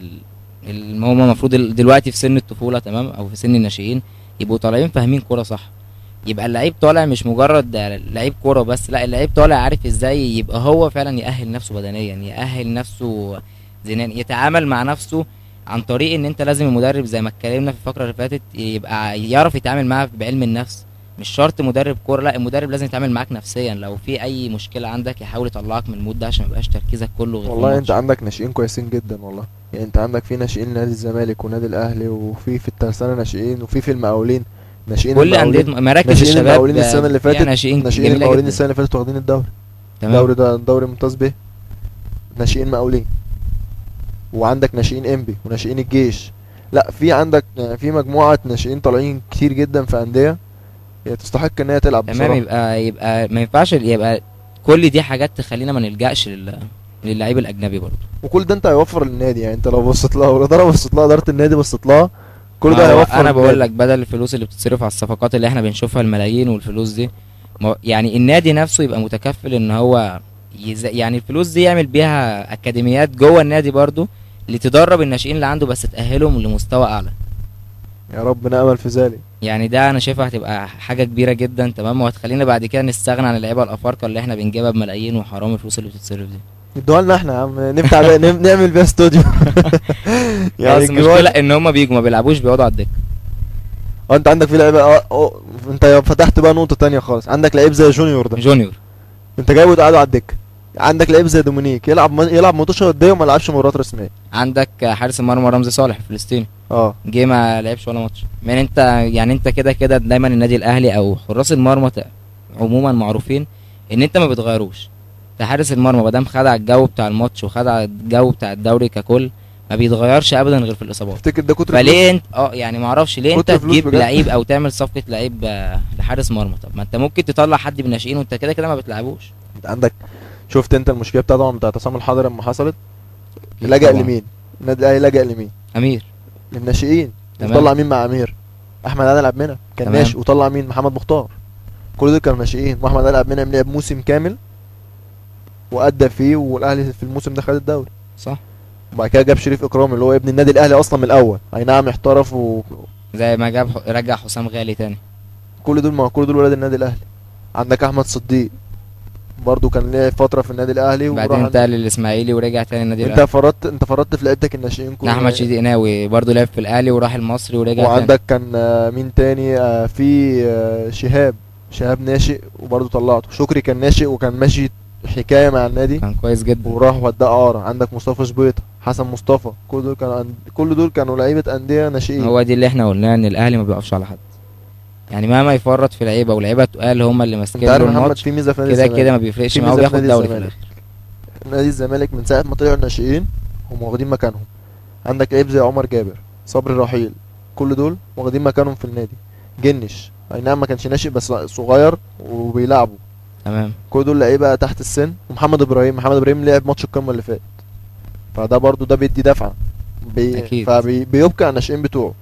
S1: هم المفروض دلوقتي في سن الطفولة، تمام، او في سن الناشئين، يبقوا طالعين فاهمين كورة صح. يبقى اللعيب طالع مش مجرد لعيب كورة بس، لا اللعيب طالع عارف ازاي يبقى هو فعلا يأهل نفسه بدنيا، يأهل نفسه ذهنيا، يتعامل مع نفسه عن طريق ان انت لازم المدرب زي ما اتكلمنا في الفقرة اللي فاتت يبقى يعرف يتعامل معاه بعلم النفس. مش شرط مدرب كورة، لا المدرب لازم يتعامل معاك نفسيا، لو في اي مشكلة عندك يحاول يطلعك من ال mood ده عشان ما يبقاش تركيزك كله غير.
S2: والله انت عندك ناشئين كويسين جدا والله، يعني انت عندك في ناشئين نادي الزمالك ونادي الاهلي، وفي الترسانه ناشئين، وفي المقاولين ناشئين،
S1: كل اندية مراكز الشباب
S2: المقاولين السنة اللي فاتت ناشئين المقاولين السنة اللي فاتت واخدين الدوري. تمام، الدوري ده دوري ممتاز به ناشئين مقاولين، وعندك ناشئين انبي وناشئين الجيش. لا في عندك في مجموعة ناشئين طالعين كتير جدا في اندية تستحق ان هي تلعب.
S1: تمام، يبقى ما ينفعش يبقى كل دي حاجات تخلينا ما نلجاش للعيب الاجنبي برضه.
S2: وكل ده انت هيوفر للنادي، يعني انت لو بصيت لها والادارة بصيت لها، ادارة النادي بصيت لها، كل ده هيوفر.
S1: انا بقول لك بدل الفلوس اللي بتتصرف على الصفقات اللي احنا بنشوفها الملايين والفلوس دي، يعني النادي نفسه يبقى متكفل ان هو يعني الفلوس دي يعمل بيها اكاديميات جوه النادي برضه لتدرب الناشئين اللي عنده، بس تأهلهم لمستوى اعلى.
S2: يا رب نأمل في ذلك.
S1: يعني ده انا شايفها هتبقى حاجة كبيرة جدا. تمام، وهتخلينا بعد كده نستغنى عن اللعيبة الافارقة اللي احنا بنجيبها بملايين، وحرام الفلوس اللي بتتصرف دي.
S2: ادوها لنا احنا يا عم، نفتح بقى نعمل بيها استوديو.
S1: يعني المشكلة ان هم بيجوا ما بيلعبوش، بيقعدوا على الدكة.
S2: انت عندك في لعيبة، انت فتحت بقى نقطة ثانية خالص. عندك لعيب زي جونيور ده،
S1: جونيور
S2: انت جايبه تقعده على الدكة. عندك لعيب زي دومينيك يلعب ماتشات وديه وما لعبش مباريات رسمية.
S1: عندك حارس المرمى رمزي صالح فلسطيني، جه ما لعبش ولا ماتش. يعني انت يعني انت كده كده دايما النادي الاهلي او حراس المرمى عموما معروفين ان انت ما بتغيروش. انت حارس المرمى ما دام خدع الجو بتاع الماتش وخدع الجو بتاع الدوري ككل، ما بيتغيرش ابدا غير في الاصابات.
S2: تفتكر ده كتر
S1: فليه انت يعني ما اعرفش ليه انت تجيب لعيب او تعمل صفقة لعيب لحارس مرمى؟ طب ما انت ممكن تطلع حد من الناشئين وانت كده كده ما بتلعبوش.
S2: انت عندك شفت انت المشكلة بتاعت بتاعت عصام الحضري لما حصلت، لجأ لمين؟ النادي الاهلي لجأ لمين؟
S1: امير،
S2: للناشئين. طلع مين مع امير؟ احمد عادل عبد المنعم كان ناشئ، وطلع مين؟ محمد مختار. كل دول كانوا ناشئين، واحمد عادل عبد المنعم لعب موسم كامل وادى فيه، والاهلي في الموسم ده خد الدوري.
S1: صح.
S2: وبعد كده جاب شريف اكرامي اللي هو ابن النادي الاهلي اصلا من الاول، اي نعم احترف
S1: زي ما جاب رجع حسام غالي تاني.
S2: كل دول ما كل دول ولاد النادي الاهلي. عندك احمد صديق برضو كان لعب فترة في النادي الاهلي
S1: وبعدين انتقل للاسماعيلي ورجع تاني النادي الاهلي.
S2: انت فرطت في لعيبتك الناشئين كلهم.
S1: احمد شديد قناوي برضو لعب في الاهلي وراح المصري ورجع تاني.
S2: وعندك كان مين تاني؟ في شهاب ناشئ وبرضو طلعته. شكري كان ناشئ وكان ماشي حكاية مع النادي،
S1: كان كويس جدا
S2: وراح وداه اعاره. عندك مصطفى شبيطه، حسن مصطفى، كل دول كانوا لعيبة اندية ناشئين.
S1: هو دي اللي احنا قلناه ان الاهلي ما بيقفش على حد، يعني مهما يفرط في لعيبة ولعيبة تقال هم اللي ماسكين الماتش
S2: في ميزة في نادي
S1: كده كده ما بيفرقش معاه وبياخد دوري في الاخر.
S2: نادي الزمالك من ساعة ما طلعوا الناشئين هم واخدين مكانهم. عندك لعيب زي عمر جابر، صبري رحيل، كل دول واخدين مكانهم في النادي. جنش اي نعم ما كانش ناشئ بس صغير وبيلعبوا.
S1: تمام،
S2: كل دول لعيبة تحت السن. ومحمد ابراهيم، محمد ابراهيم لعب ماتش القمه اللي فات، فده برضو ده بيدي دفعه فبيبقى على الناشئين بتوعه.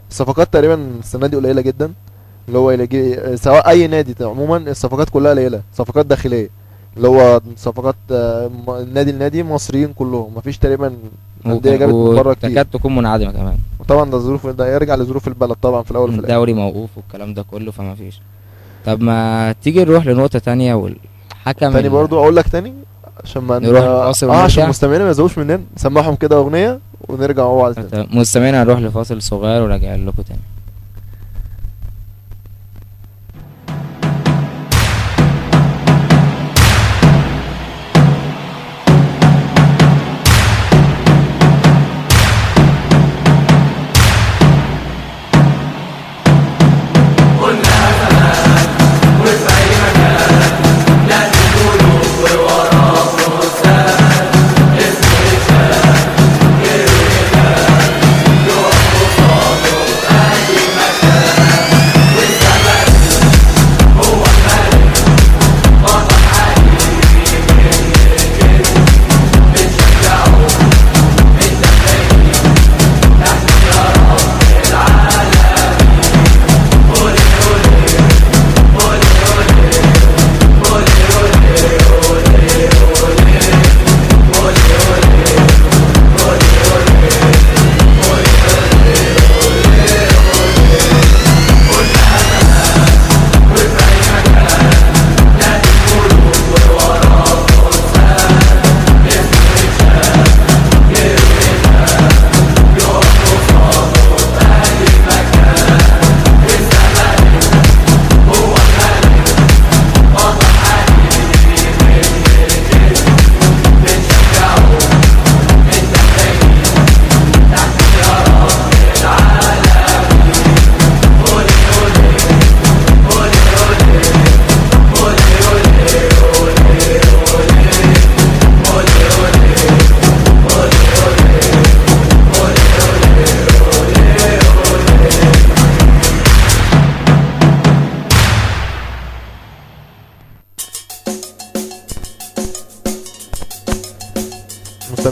S2: الصفقات تقريبا السنة دي قليله جدا، اللي هو يلاقي سواء اي نادي عموما الصفقات كلها قليله، صفقات داخلية اللي هو صفقات النادي النادي مصريين كلهم، مفيش تقريبا اندية جابت من بره كتير،
S1: تكاد تكون منعدمة كمان.
S2: وطبعا ده ظروف، ده يرجع لظروف البلد طبعا في الاول وفي الاخر،
S1: الدوري موقوف والكلام ده كله، فما فيش. طب ما تيجي نروح لنقطة تانية والحكم
S2: تاني برضو اقول لك تاني عشان ما
S1: نروح لفاصل
S2: عشان المستمعين ما يزهقوش مننا، نسمعهم كده اغنية ونرجع مع بعض تاني.
S1: مستمعين هنروح لفاصل صغير وراجع لكم تاني.
S5: I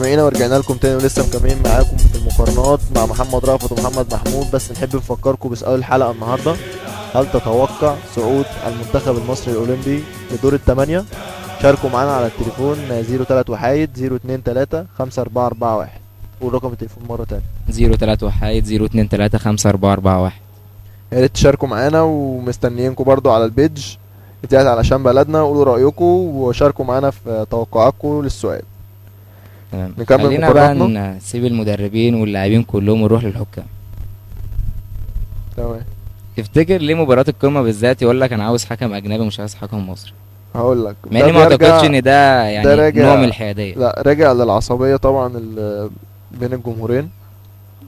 S2: مستمعينا، ورجعنا لكم تاني ولسه مكملين معاكم في المقارنات مع محمد رأفت ومحمد محمود. بس نحب نفكركم بسؤال الحلقة النهاردة: هل تتوقع صعود المنتخب المصري الأولمبي لدور الثمانية؟ شاركوا معانا على التليفون 031 023 5441. قول رقم التليفون مرة تانية:
S1: 031 023 5441.
S2: يا ريت تشاركوا معانا، ومستنيينكم برضو على ال page بتاعت علشان بلدنا، قولوا رأيكم وشاركوا معانا في توقعاتكم للسؤال.
S1: تمام،
S2: نكمل
S1: خلينا بقى
S2: مقارناتنا.
S1: نسيب المدربين واللاعبين كلهم ونروح للحكام.
S2: تمام.
S1: تفتكر ليه مباراة القمة بالذات يقول لك انا عاوز حكم اجنبي مش عايز حكم مصري؟
S2: هقول لك،
S1: مع اني ما اعتقدش ان ده يعني
S2: راجع،
S1: نوع من الحيادية.
S2: لا، راجع للعصبية طبعا بين الجمهورين.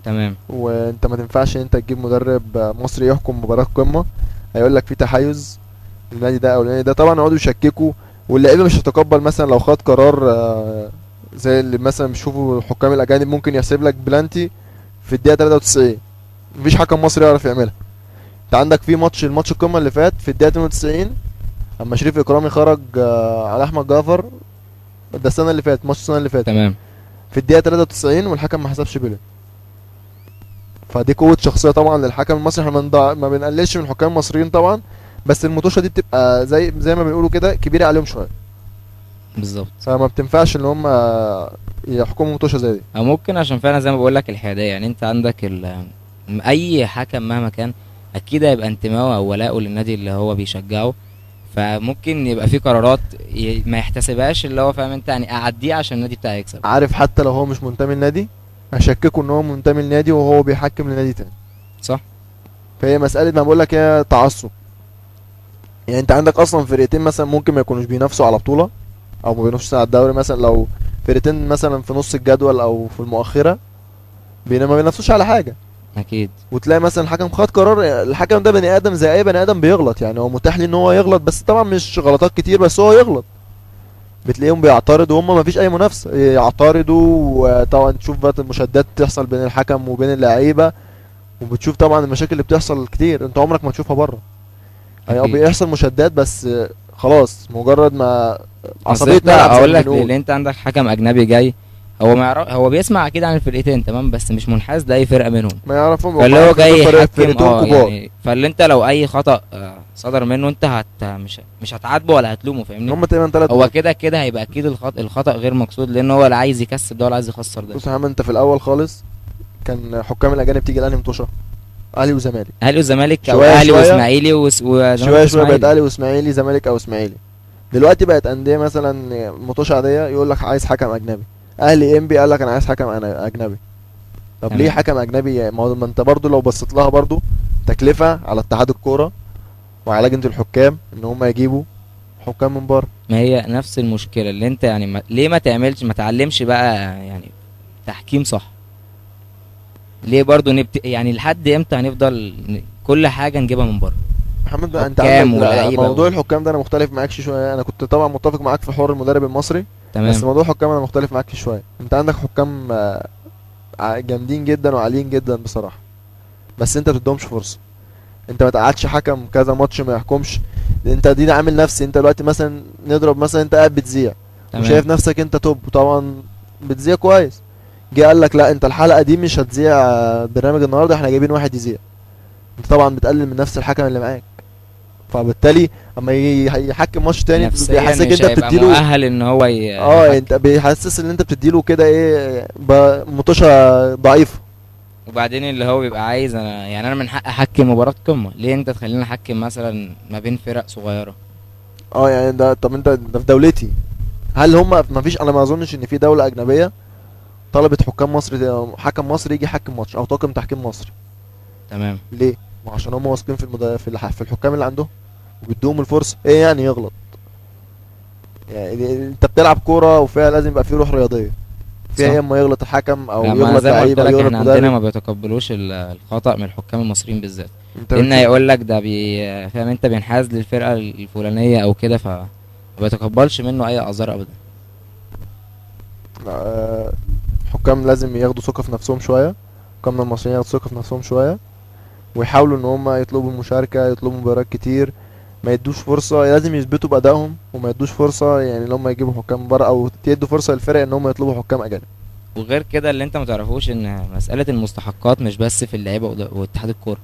S1: تمام.
S2: وانت ما تنفعش انت تجيب مدرب مصري يحكم مباراة قمة، هيقول لك في تحيز للنادي ده او النادي ده، طبعا يقعدوا يشككوا، واللعيبة مش هتتقبل مثلا لو خد قرار زي اللي مثلا بيشوفوا الحكام الاجانب، ممكن يحسب لك بلانتي في الدقيقة 93، مفيش حكم مصري يعرف يعملها. انت عندك في ماتش، الماتش القمة اللي فات في الدقيقة 92 اما شريف اكرامي خرج على احمد جعفر، ده السنة اللي فاتت، ماتش السنة اللي فاتت.
S1: تمام.
S2: في الدقيقة 93 والحكم ما حسبش بلانتي. فدي قوة شخصية طبعا للحكم المصري. احنا ما بنقللش من الحكام المصريين طبعا، بس المطوشة دي بتبقى زي ما بنقولوا كده كبيرة عليهم شوية.
S1: بالظبط.
S2: فما بتنفعش ان هم يحكموا مطوشة زي دي.
S1: او ممكن عشان فعلا زي ما بقول لك الحيادية، يعني انت عندك اي حكم مهما كان اكيد هيبقى انتمائه او ولاؤه للنادي اللي هو بيشجعه، فممكن يبقى في قرارات ما يحتسبهاش، اللي هو فاهم انت يعني اعديه عشان النادي بتاعي يكسب.
S2: عارف، حتى لو هو مش منتمي للنادي هشككوا ان هو منتمي للنادي وهو بيحكم لنادي تاني.
S1: صح.
S2: فهي مسألة ما بقول لك هي تعصب. يعني انت عندك اصلا فرقتين مثلا ممكن ما يكونوش بينافسوا على بطولة او ما بينافسوش على الدوري، مثلا لو فرقتين مثلا في نص الجدول او في المؤخرة ما بينافسوش على حاجة.
S1: اكيد.
S2: وتلاقي مثلا الحكم خد قرار، الحكم ده بني ادم زي اي بني ادم بيغلط، يعني هو متاح ليه ان هو يغلط، بس طبعا مش غلطات كتير، بس هو يغلط. بتلاقيهم بيعترضوا وهم ما فيش اي منافسه، يعترضوا، وطبعا تشوف بقى المشادات تحصل بين الحكم وبين اللعيبة، وبتشوف طبعا المشاكل اللي بتحصل كتير انت عمرك ما تشوفها بره. يعني بيحصل مشادات بس خلاص، مجرد ما عصبية ملعب.
S1: اقول لك لان انت عندك حكم اجنبي جاي، هو ما يعرف، هو بيسمع اكيد عن الفرقتين تمام، بس مش منحاز لاي فرقه منهم،
S2: ما يعرفهم،
S1: فاللي هو جاي يحكم يعني، فاللي انت لو اي خطا صدر منه انت مش هتعاتبه ولا هتلومه، فاهمني؟
S2: هم تقريبا ثلاث،
S1: هو كده كده هيبقى اكيد الخطا غير مقصود، لان هو لا عايز يكسب ده ولا عايز يخسر ده.
S2: بص يا عم، انت في الاول خالص كان حكام الاجانب تيجي الاهلي مطوشه، اهلي وزمالك،
S1: اهلي وزمالك، او اهلي واسماعيلي،
S2: شوية شوية بقت اهلي واسماعيلي، زمالك او اسماعيلي. دلوقتي بقت اندية مثلا مطوشه عادية يقول لك عايز حكم اجنبي، اهلي انبي قال لك انا عايز حكم اجنبي. طب ليه حكم اجنبي؟ ما انت برضو لو بصيت لها برضو تكلفة على اتحاد الكورة وعلى لجنة الحكام ان هم يجيبوا حكام من بره.
S1: ما هي نفس المشكلة اللي انت يعني ليه ما تعملش، ما تعلمش بقى يعني تحكيم صح؟ ليه برضو يعني لحد امتى هنفضل كل حاجة نجيبها من بره؟
S2: محمد بقى انت عندك موضوع الحكام ده انا مختلف معاك شوية. انا كنت طبعا متفق معاك في حوار المدرب المصري، تمام، بس موضوع الحكام انا مختلف معاك شوية. انت عندك حكام جامدين جدا وعاليين جدا بصراحة، بس انت ما بتديهمش فرصة. انت ما تقعدش حكم كذا ماتش ما يحكمش. انت دي عامل نفسي، انت دلوقتي مثلا نضرب مثلا، انت قاعد بتذيع وشايف نفسك انت توب، وطبعا بتذيع كويس، جه قال لك لا انت الحلقة دي مش هتذيع برنامج النهارده، احنا جايبين واحد يذيع. انت طبعا بتقلل من نفس الحكم اللي معاك، فبالتالي اما يحكم ماتش تاني بيحسسك انت بتديله
S1: مؤهل ان هو
S2: انت بيحسس ان انت بتديله كده ايه، مطوشه ضعيفة.
S1: وبعدين اللي هو بيبقى عايز، انا يعني انا من حق احكم مباراة قمة، ليه انت تخليني احكم مثلا ما بين فرق صغيرة؟
S2: يعني ده طب انت ده في دولتي، هل هم ما فيش؟ انا ما اظنش ان في دولة اجنبية طلبت حكام مصري، حكم مصري يجي يحكم ماتش او طاقم تحكيم مصري.
S1: تمام.
S2: ليه؟ ما عشان هم واثقين في في الحكام اللي عندهم وبيدوهم الفرصة. ايه يعني يغلط؟ يعني انت بتلعب كورة وفيها لازم يبقى في روح رياضية فيها، اما يغلط الحكم او يغلط لعيب او يغلط مدرب.
S1: عندنا ما بيتقبلوش الخطا من الحكام المصريين بالذات، لان هيقول لك ده فاهم انت بينحاز للفرقة الفلانية او كده، فما بيتقبلش منه اي اعذار ابدا.
S2: الحكام لازم ياخدوا ثقة في نفسهم شوية، حكامنا المصريين ياخدوا ثقة في نفسهم شوية، ويحاولوا ان هم يطلبوا المشاركة، يطلبوا مباريات كتير، ما يدوش فرصة، لازم يثبتوا بادائهم وما يدوش فرصة يعني ان هم يجيبوا حكام بره، او يدوا فرصة للفرق ان هم يطلبوا حكام اجانب.
S1: وغير كده اللي انت ما تعرفوش ان مسالة المستحقات مش بس في اللعيبة واتحاد الكورة،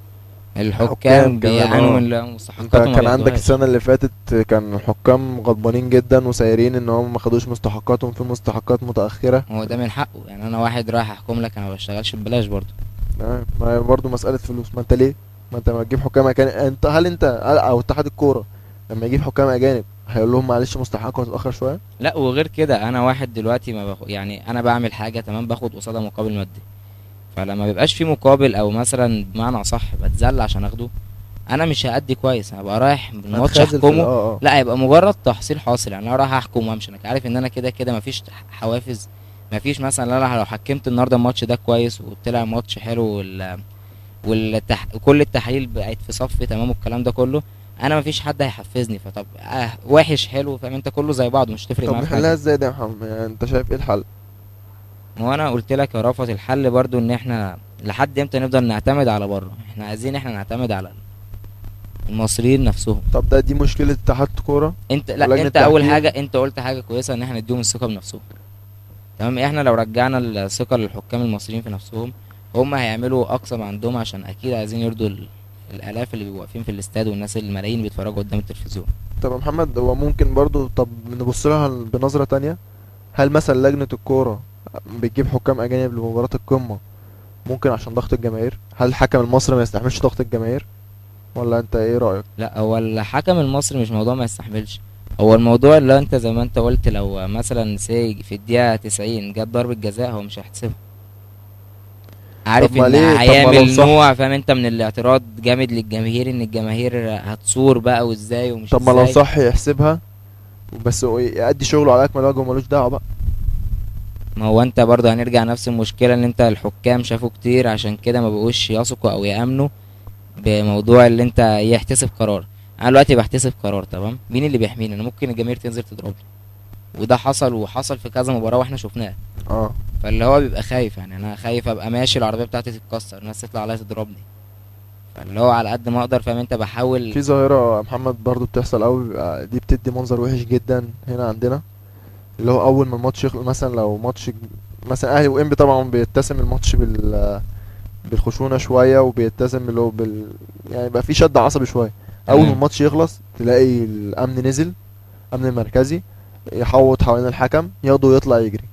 S1: الحكام بيعانوا من المستحقات.
S2: انت كان عندك السنة اللي فاتت كان الحكام غضبانين جدا وسايرين ان هم ما خدوش مستحقاتهم، في مستحقات متاخرة.
S1: هو ده من حقه يعني، انا واحد رايح احكم لك، انا ما بشتغلش ببلاش برضه.
S2: ما هي برضه مسالة فلوس. ما انت ليه ما انت ما تجيب حكام اجانب؟ انت هل انت او اتحاد الكورة لما يجيب حكام اجانب هيقول لهم معلش مستحقاتكم هتتاخر شوية؟
S1: لا، وغير كده انا واحد دلوقتي ما يعني انا بعمل حاجة تمام، باخد قصادها مقابل مادي، فلما بيبقاش في مقابل او مثلا بمعنى اصح بتذل عشان اخده، انا مش هأدي كويس، هبقى رايح الماتش احكمه، لا هيبقى مجرد تحصيل حاصل يعني. انا رايح احكم وامشي، انا عارف ان انا كده كده مفيش حوافز، مفيش مثلا انا لو حكمت النهارده الماتش ده كويس وطلع ماتش حلو وكل التحليل بقت في صف تمام والكلام ده كله، انا مفيش حد هيحفزني. فطب وحش حلو فاهم انت، كله زي بعضه مش تفرق معاك.
S2: طب نحلها ازاي ده يا محمد؟ يعني انت شايف ايه الحل؟
S1: ما انا قلت لك يا رافت، الحل برضو ان احنا لحد امتى نفضل نعتمد على بره؟ احنا عايزين احنا نعتمد على المصريين نفسهم.
S2: طب ده دي مشكلة اتحاد كورة.
S1: انت لا، انت اول حاجة انت قلت حاجة كويسة، ان احنا نديهم الثقة بنفسهم. تمام، احنا لو رجعنا الثقة للحكام المصريين في نفسهم، هم هيعملوا اقصى ما عندهم، عشان اكيد عايزين يرضوا الالاف اللي بيبقوا واقفين في الاستاد والناس الملايين بيتفرجوا قدام التلفزيون.
S2: طب يا محمد، هو ممكن برضو طب نبص لها بنظره تانية، هل مثلا لجنة الكورة بتجيب حكام اجانب لمباراة القمه ممكن عشان ضغط الجماهير؟ هل الحكم المصري ما يستحملش ضغط الجماهير ولا انت ايه رايك؟
S1: لا، هو الحكم المصري مش موضوع ما يستحملش، هو الموضوع اللي انت زي ما انت قلت، لو مثلا سي في الدقيقة 90 جت ضربه جزاء هو مش هيحسبها، عارف ان هيعمل نوع فاهم انت من الاعتراض جامد للجماهير، ان الجماهير هتصور بقى وازاي ومش
S2: طب ما لو صح يحسبها بس يأدي شغله على اكمل وجه ومالوش دعوه بقى.
S1: ما هو انت برضه هنرجع نفس المشكلة، ان انت الحكام شافوا كتير عشان كده ما بقوش يثقوا او يامنوا بموضوع اللي انت يحتسب قرار. انا دلوقتي بحتسب قرار، تمام، مين اللي بيحميني؟ انا ممكن الجماهير تنزل تضربني، وده حصل وحصل في كذا مباراة واحنا شفناه. فاللي هو بيبقى خايف، يعني انا خايف ابقى ماشي العربية بتاعتي تتكسر، الناس تطلع عليا تضربني، فاللي هو على قد ما اقدر فاهم انت بحاول.
S2: في ظاهره يا محمد برضو بتحصل قوي، دي بتدي منظر وحش جدا هنا عندنا، اللي هو اول ما الماتش يخلص، مثلا لو ماتش مثلا اهلي وانبي، طبعا بيتسم الماتش بالخشونه شوية، وبيتسم اللي هو يعني بقى في شد عصبي شوية. اول ما الماتش يخلص تلاقي الامن نزل، الامن المركزي يحوط حوالين الحكم، ياخده ويطلع يجري.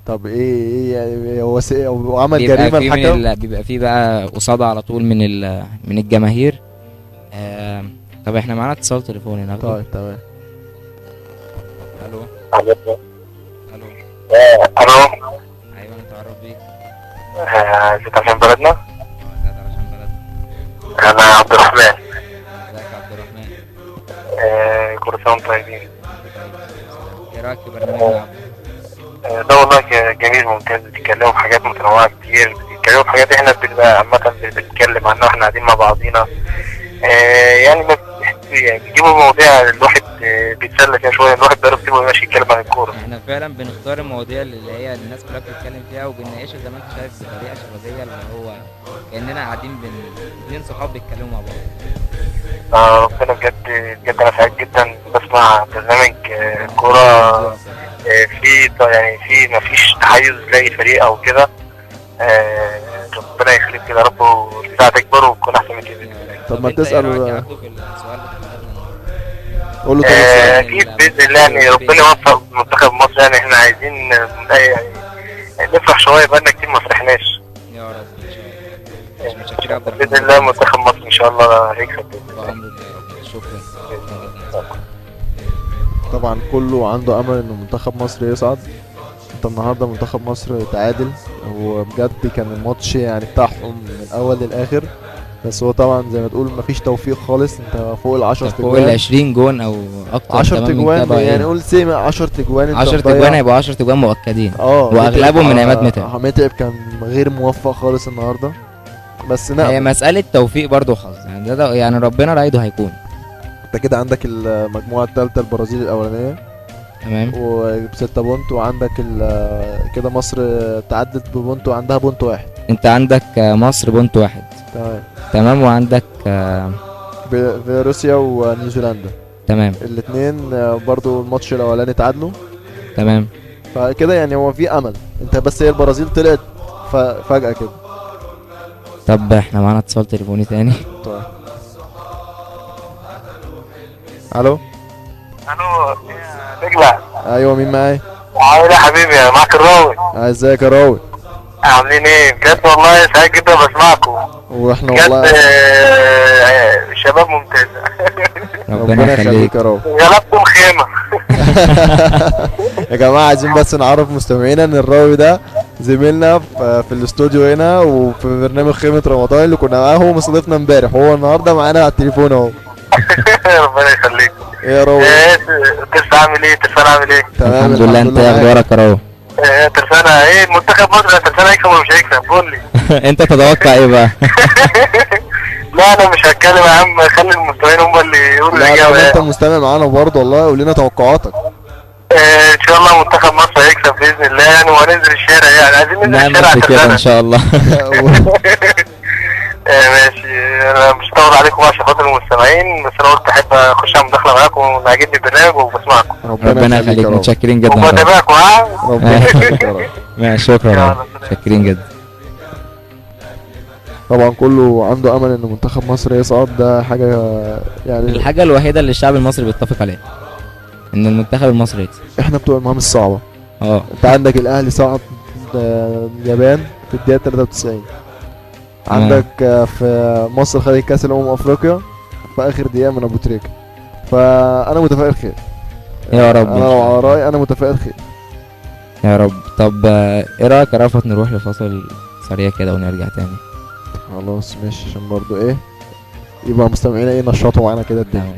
S2: طب ايه يعني هو عمل جريمة الحكم؟
S1: بيبقى فيه بقى قصاده على طول من الجماهير. طب احنا معانا اتصال تليفوني ناخده.
S2: طيب تمام.
S1: الو
S3: الو
S1: الو. ايوه، نتعرف بيك.
S3: ازيك عشان بلدنا؟
S1: ازيك عشان بلدنا.
S3: انا عبد الرحمن.
S1: ازيك يا عبد الرحمن؟
S3: كل سنة وانتم طيبين.
S1: ايه رايك في برنامجنا؟
S3: ده والله جميل ممتاز، بتتكلموا في حاجات متنوعة كتير، بتتكلموا في حاجات احنا بنبقى عامة بنتكلم عنها واحنا قاعدين مع بعضينا. يعني بيجيبوا مواضيع الواحد بيتسلى فيها شوية، الواحد بقاله كتير ما بيبقاش يتكلم عن الكورة.
S1: احنا فعلا بنختار المواضيع اللي هي الناس كلها بتتكلم فيها وبنناقشها زي ما انت شايف بطريقة شبابية، اللي هو كاننا قاعدين اتنين صحاب بيتكلموا مع بعض.
S3: ربنا بجد بجد انا سعيد جدا بسمع برنامج كورة في يعني في مفيش تحيز لاي فريق او كده. ربنا يخليك كده يا رب، والساعة تكبر وتكون احسن من كده.
S2: طب ما تسأل قول له.
S3: اكيد باذن الله يعني ربنا يوفق منتخب مصر، يعني احنا عايزين نفرح شوية، بقالنا كتير ما فرحناش.
S1: يا رب ان شاء الله. متشكر يا عبد الرحمن.
S3: باذن الله منتخب مصر ان شاء الله هيكسب باذن الله.
S1: شكرا.
S2: طبعا كله عنده امل ان منتخب مصر يصعد. انت النهارده منتخب مصر تعادل، وبجد كان الماتش يعني بتاعهم من الاول للاخر، بس هو طبعا زي ما تقول مفيش توفيق خالص. انت فوق ال 10 تجوان،
S1: فوق ال 20 جون او اكتر،
S2: 10 تجوان يعني قول سيما 10 تجوان،
S1: 10 تجوان هيبقوا 10 تجوان مؤكدين، واغلبهم من عماد متعب.
S2: متعب كان غير موفق خالص النهارده، بس
S1: هي مسالة توفيق برضو وحظ يعني، ده يعني ربنا رايده هيكون.
S2: انت كده عندك المجموعة الثالثة البرازيل الاولانية،
S1: تمام، وبستة
S2: point، وعندك كده مصر تعدت ب point وعندها point واحد.
S1: انت عندك مصر point واحد، تمام، وعندك
S2: في روسيا ونيوزيلندا،
S1: تمام،
S2: الاثنين برضو الماتش الاولاني تعادلوا،
S1: تمام.
S2: فكده يعني هو في امل. انت بس هي البرازيل طلعت فجأة كده.
S1: طب احنا معانا اتصال تليفوني تاني.
S2: طيب الو.
S3: الو نجلة.
S2: ايوه مين معايا؟
S3: عامل ايه يا حبيبي؟ معاك الراوي.
S2: ازيك يا راوي؟
S3: عاملين ايه؟ بجد والله سعيد جدا بسمعكم.
S2: واحنا والله
S3: شباب ممتازة.
S1: ربنا يخليك
S2: يا راوي.
S3: غلبتم خيمة.
S2: يا جماعة عايزين بس نعرف مستمعينا ان الراوي ده زميلنا في الاستوديو هنا وفي برنامج خيمة رمضان اللي كنا معاه، هو مستضيفنا امبارح وهو النهارده معانا على التليفون اهو.
S3: ربنا يخليك.
S2: ايه يا راوي؟
S3: ايه ترسانة عامل ايه؟ ترسانة عامل ايه؟
S2: تمام
S1: الحمد لله. انت ايه اخبارك يا راوي؟
S3: ايه ترسانة ايه المنتخب مصر ترسانة هيكسب ولا مش هيكسب؟ قول لي.
S1: انت تتوقع ايه بقى؟
S3: لا انا مش هتكلم يا عم، خلي المستمعين هم اللي يقولوا الاجابة.
S2: لا انت مستمع معانا برضه والله، قول لنا توقعاتك.
S3: ان شاء الله منتخب مصر هيكسب باذن الله يعني، وهننزل الشارع يعني، عايزين ننزل الشارع
S1: كده ان شاء الله.
S3: ماشي، انا مش هطول عليكم عشان خاطر المستمعين، بس انا قلت احب اخش على مداخله معاكم وعاجبني البرنامج وبسمعكم.
S1: ربنا يخليك، متشكرين جدا.
S3: وبتابعكم. ها
S2: ربنا يخليك يا رب.
S1: ماشي شكرا، متشكرين جدا.
S2: طبعا كله عنده امل ان منتخب مصر يصعد، ده حاجة يعني
S1: الحاجة الوحيدة اللي الشعب المصري بيتفق عليها ان المنتخب المصري يكسب.
S2: احنا بتوع المهام الصعبة. انت عندك الاهلي صعد اليابان في الدقيقة 93، عندك في مصر خدت كاس الامم افريقيا في اخر دقيقة من ابو تريكه. فانا متفائل خير
S1: يا رب.
S2: انا لو على رايي انا متفائل خير
S1: يا رب. طب ايه رايك يا رأفت نروح لفاصل سريع كده ونرجع تاني؟
S2: خلاص ماشي، عشان برضو ايه يبقى مستمعينا ايه نشطوا معانا كده الدنيا.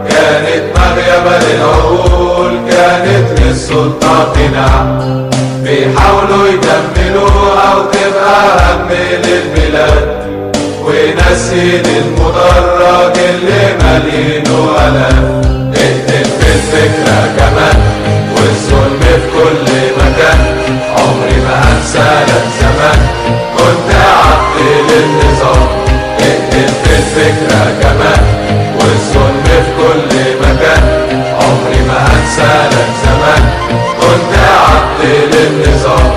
S5: كانت مغيبة للعقول، كانت للسلطة قناع، بيحاولوا يجملوها وتبقى هم للبلاد، ونسين المدرج اللي مالينه آلاف. اقتل في الفكرة كمان والظلم في كل مكان، عمري ما هنسى لك زمان كنت عبد للنظام. اقتل في الفكرة كمان والظلم في كل مكان، عمري ما هنسى لك زمان كنت عبد للنظام.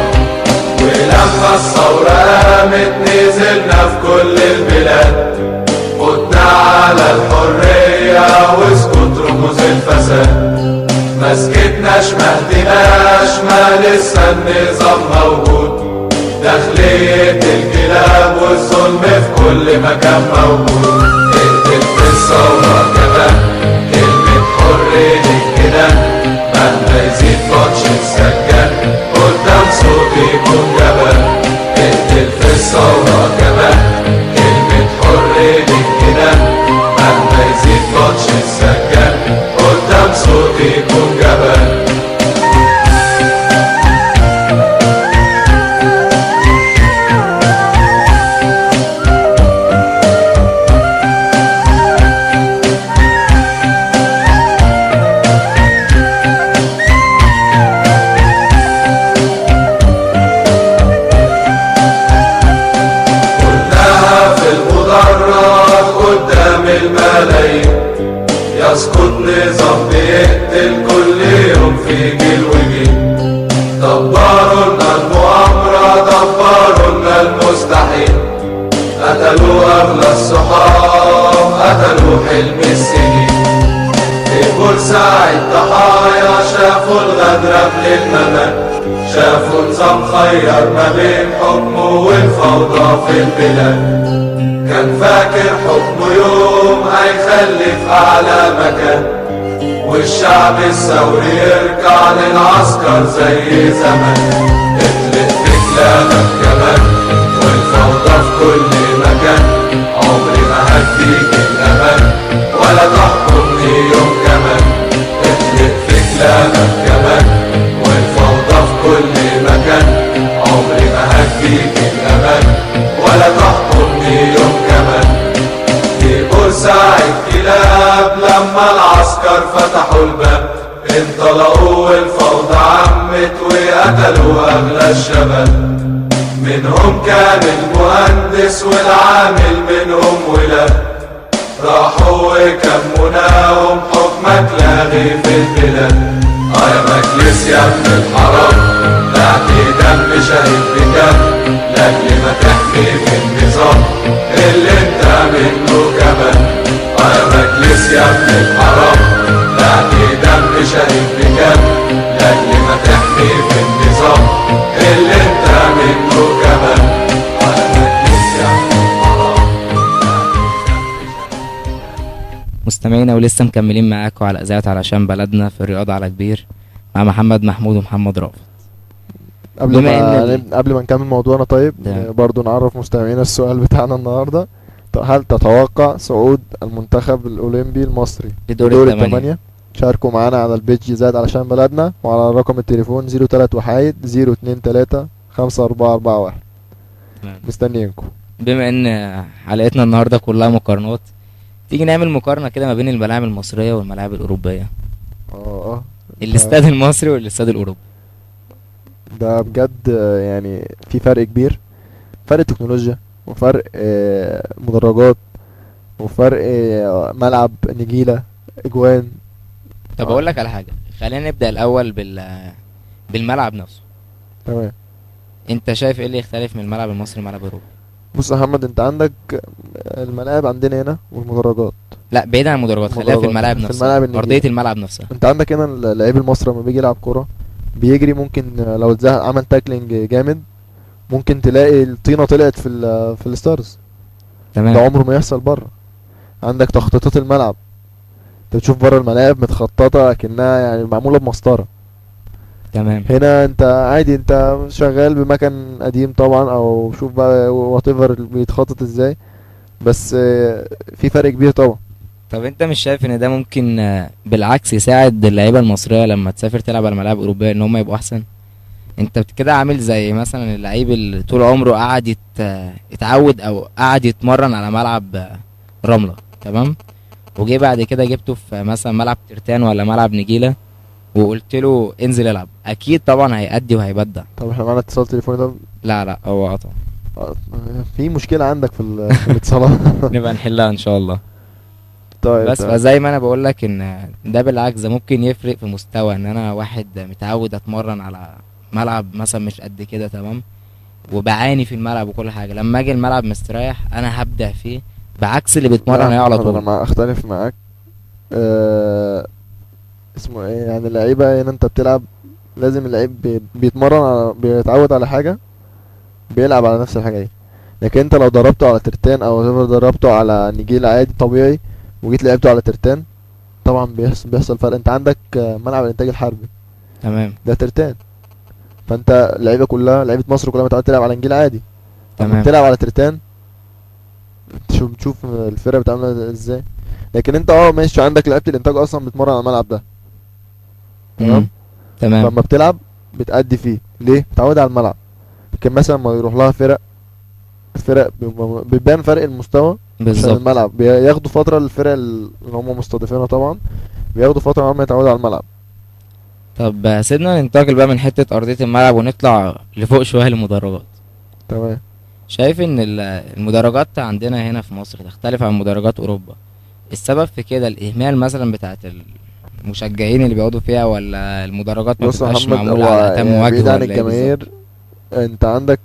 S5: ولما الثورة قامت نزلنا في كل البلاد، متنا على الحرية واسكت رموز الفساد، ما سكتناش ما هديناش ما لسه النظام موجود، داخلية الكلاب والظلم في كل مكان موجود. اقتل في الثورة كمان كلمة حر للكلام، مهما يزيد بطش السجان قدام صوتي يكون جبل. اقتل في الثورة كمان كلمة حر للكلام، مهما يزيد بطش السجان قدام صوتي يكون جبل. يسقط نظام بيقتل كل يوم في جيل وجيل، دبروا لنا المؤامرة دبروا لنا المستحيل، قتلوا أغلى الصحاب قتلوا حلم السنين. في بورسعيد ضحايا شافوا الغدر قبل الممات، شافوا نظام خير ما بين حكمه والفوضى في البلاد، كان فاكر حكمه يوم هيخلي في أعلى مكان، والشعب الثوري يركع للعسكر زي زمان. اطلق في كلامك كمان والفوضى في كل مكان، عمري ما هديك الأمان ولا تحكمني يوم كمان. اطلق في كلامك كمان والفوضى في كل مكان، عمري العسكر فتحوا الباب، انطلقوا والفوضى عمت وقتلوا أغلى الشباب. منهم كان المهندس والعامل منهم ولاد، راحوا وكمناهم حكمك لاغي في البلاد. يا مجلس يا ابن الحرام، بعت دم شهيد بكام لاجل ما تحمي في النظام اللي انت منه كمان. يا مجلس يا ابن الحرام، بعت دم شهيد بكام لاجل ما تحمي في النظام اللي انت منه كمان. يا مجلس يا ابن الحرام.
S1: مستمعينا ولسه مكملين معاكم على إذاعة علشان بلدنا في الرياضة على كبير مع محمد محمود ومحمد رأفت.
S2: قبل ما نكمل موضوعنا، طيب برضو نعرف مستمعينا السؤال بتاعنا النهارده. هل تتوقع صعود المنتخب الأولمبي المصري لدور الثمانية؟ شاركوا معانا على ال page زاد علشان بلدنا وعلى رقم التليفون 031 023 5441. مستنيينكم.
S1: بما ان حلقتنا النهارده كلها مقارنات، تيجي نعمل مقارنة كده ما بين الملاعب المصرية والملاعب الأوروبية. الاستاد المصري والاستاد الأوروبي.
S2: ده بجد يعني في فرق كبير، فرق تكنولوجيا وفرق مدرجات وفرق ملعب نجيلة اجوان.
S1: طب اقول لك على حاجة، خلينا نبدأ الأول بالملعب نفسه.
S2: تمام.
S1: انت شايف ايه اللي يختلف من الملعب المصري والملعب الأوروبي؟
S2: بص يا محمد، انت عندك الملاعب عندنا هنا والمدرجات.
S1: لا بعيد عن المدرجات، خلينا في الملاعب نفسها، ارضية الملعب نفسها.
S2: انت عندك هنا اللعيب المصري لما بيجي يلعب كورة بيجري، ممكن لو اتزهق عمل tackling جامد ممكن تلاقي الطينه طلعت في ال stars. تمام. ده عمره ما يحصل بره. عندك تخطيطات الملعب، انت بتشوف بره الملاعب متخططه كأنها يعني معمولة بمسطره. تمام. هنا انت عادي، انت شغال بمكان قديم طبعا، او شوف بقى whatever بيتخطط ازاي، بس في فرق كبير طبعا.
S1: طب انت مش شايف ان ده ممكن بالعكس يساعد اللعيبة المصرية لما تسافر تلعب على ملاعب اوروبية ان هم يبقوا احسن؟ انت كده عامل زي مثلا اللعيب اللي طول عمره قعد يتعود او قعد يتمرن على ملعب رملة، تمام، وجي بعد كده جبته في مثلا ملعب ترتان ولا ملعب نجيله وقلت له انزل العب، اكيد طبعا هيأدي وهيبدع.
S2: طب احنا معانا اتصال تليفوني ده؟
S1: لا هو قطع.
S2: في مشكلة عندك في الاتصالات.
S1: نبقى نحلها ان شاء الله.
S2: طيب
S1: بس فزي ما انا بقول لك ان ده بالعكس ده ممكن يفرق في مستوى، ان انا واحد متعود اتمرن على ملعب مثلا مش قد كده، تمام، وبعاني في الملعب وكل حاجة، لما اجي الملعب مستريح انا هبدع فيه، بعكس اللي بيتمرن عليه على طول.
S2: انا اختلف معاك. اسمه ايه يعني، اللعيبة هنا انت بتلعب لازم اللعيب بيتمرن على، بيتعود على حاجة، بيلعب على نفس الحاجة دي. لكن انت لو دربته على ترتان او دربته على نجيل عادي طبيعي وجيت لعبته على ترتان، طبعا بيحصل فرق. انت عندك ملعب الانتاج الحربي،
S1: تمام،
S2: ده ترتان، فانت اللعيبة كلها، لعيبة مصر كلها متعوده تلعب على نجيل عادي،
S1: تمام،
S2: تلعب على ترتان تشوف الفرقة بتعمل ازاي. لكن انت ماشي عندك لعيبة الانتاج اصلا بتمرن على الملعب ده، تمام
S1: تمام،
S2: فلما بتلعب بتأدي فيه، ليه؟ متعود على الملعب. لكن مثلا ما يروح لها فرق بيبان فرق المستوى
S1: بالظبط.
S2: الملعب بياخدوا فترة، الفرق اللي هم مستضيفينها طبعا بياخدوا فترة عم يتعودوا على الملعب.
S1: طب سيبنا ننتقل بقى من حتة ارضية الملعب ونطلع لفوق شوية للمدرجات.
S2: تمام.
S1: شايف ان المدرجات عندنا هنا في مصر تختلف عن مدرجات اوروبا، السبب في كده الاهمال مثلا بتاعت المشجعين اللي بيقعدوا فيها، ولا المدرجات ما بتبقاش معمولة على اتم وجه؟
S2: بعيد عن الجماهير، انت عندك